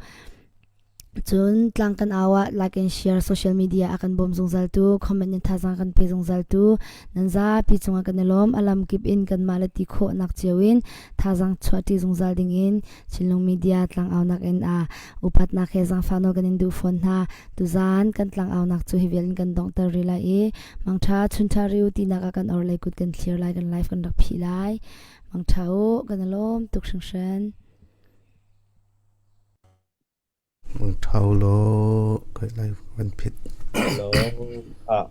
Cun tlang kan au ah like and share social media a kan bawm zungzaltu comment in thazaang kan pe zungzaltu nan zapi cungah kan i lawm. A lamkip in kanmah le ti khawhnak cio in thazaang chuahṭi zungzal dingin Chinlung Media tlangaunak in a upatnak he zaangfah nawl kan in duh fawn hna. Tuzaan kan tlangaunak cu hi vial in kan donghter rih lai i mangṭha chunṭha riu tinak ah kan orhlei kut kan thlir lai kan live kan rak phih lai. Mangṭha u kan i lawm tuk hringhran.
Thau law kai lai van phit.
Hello. Ah.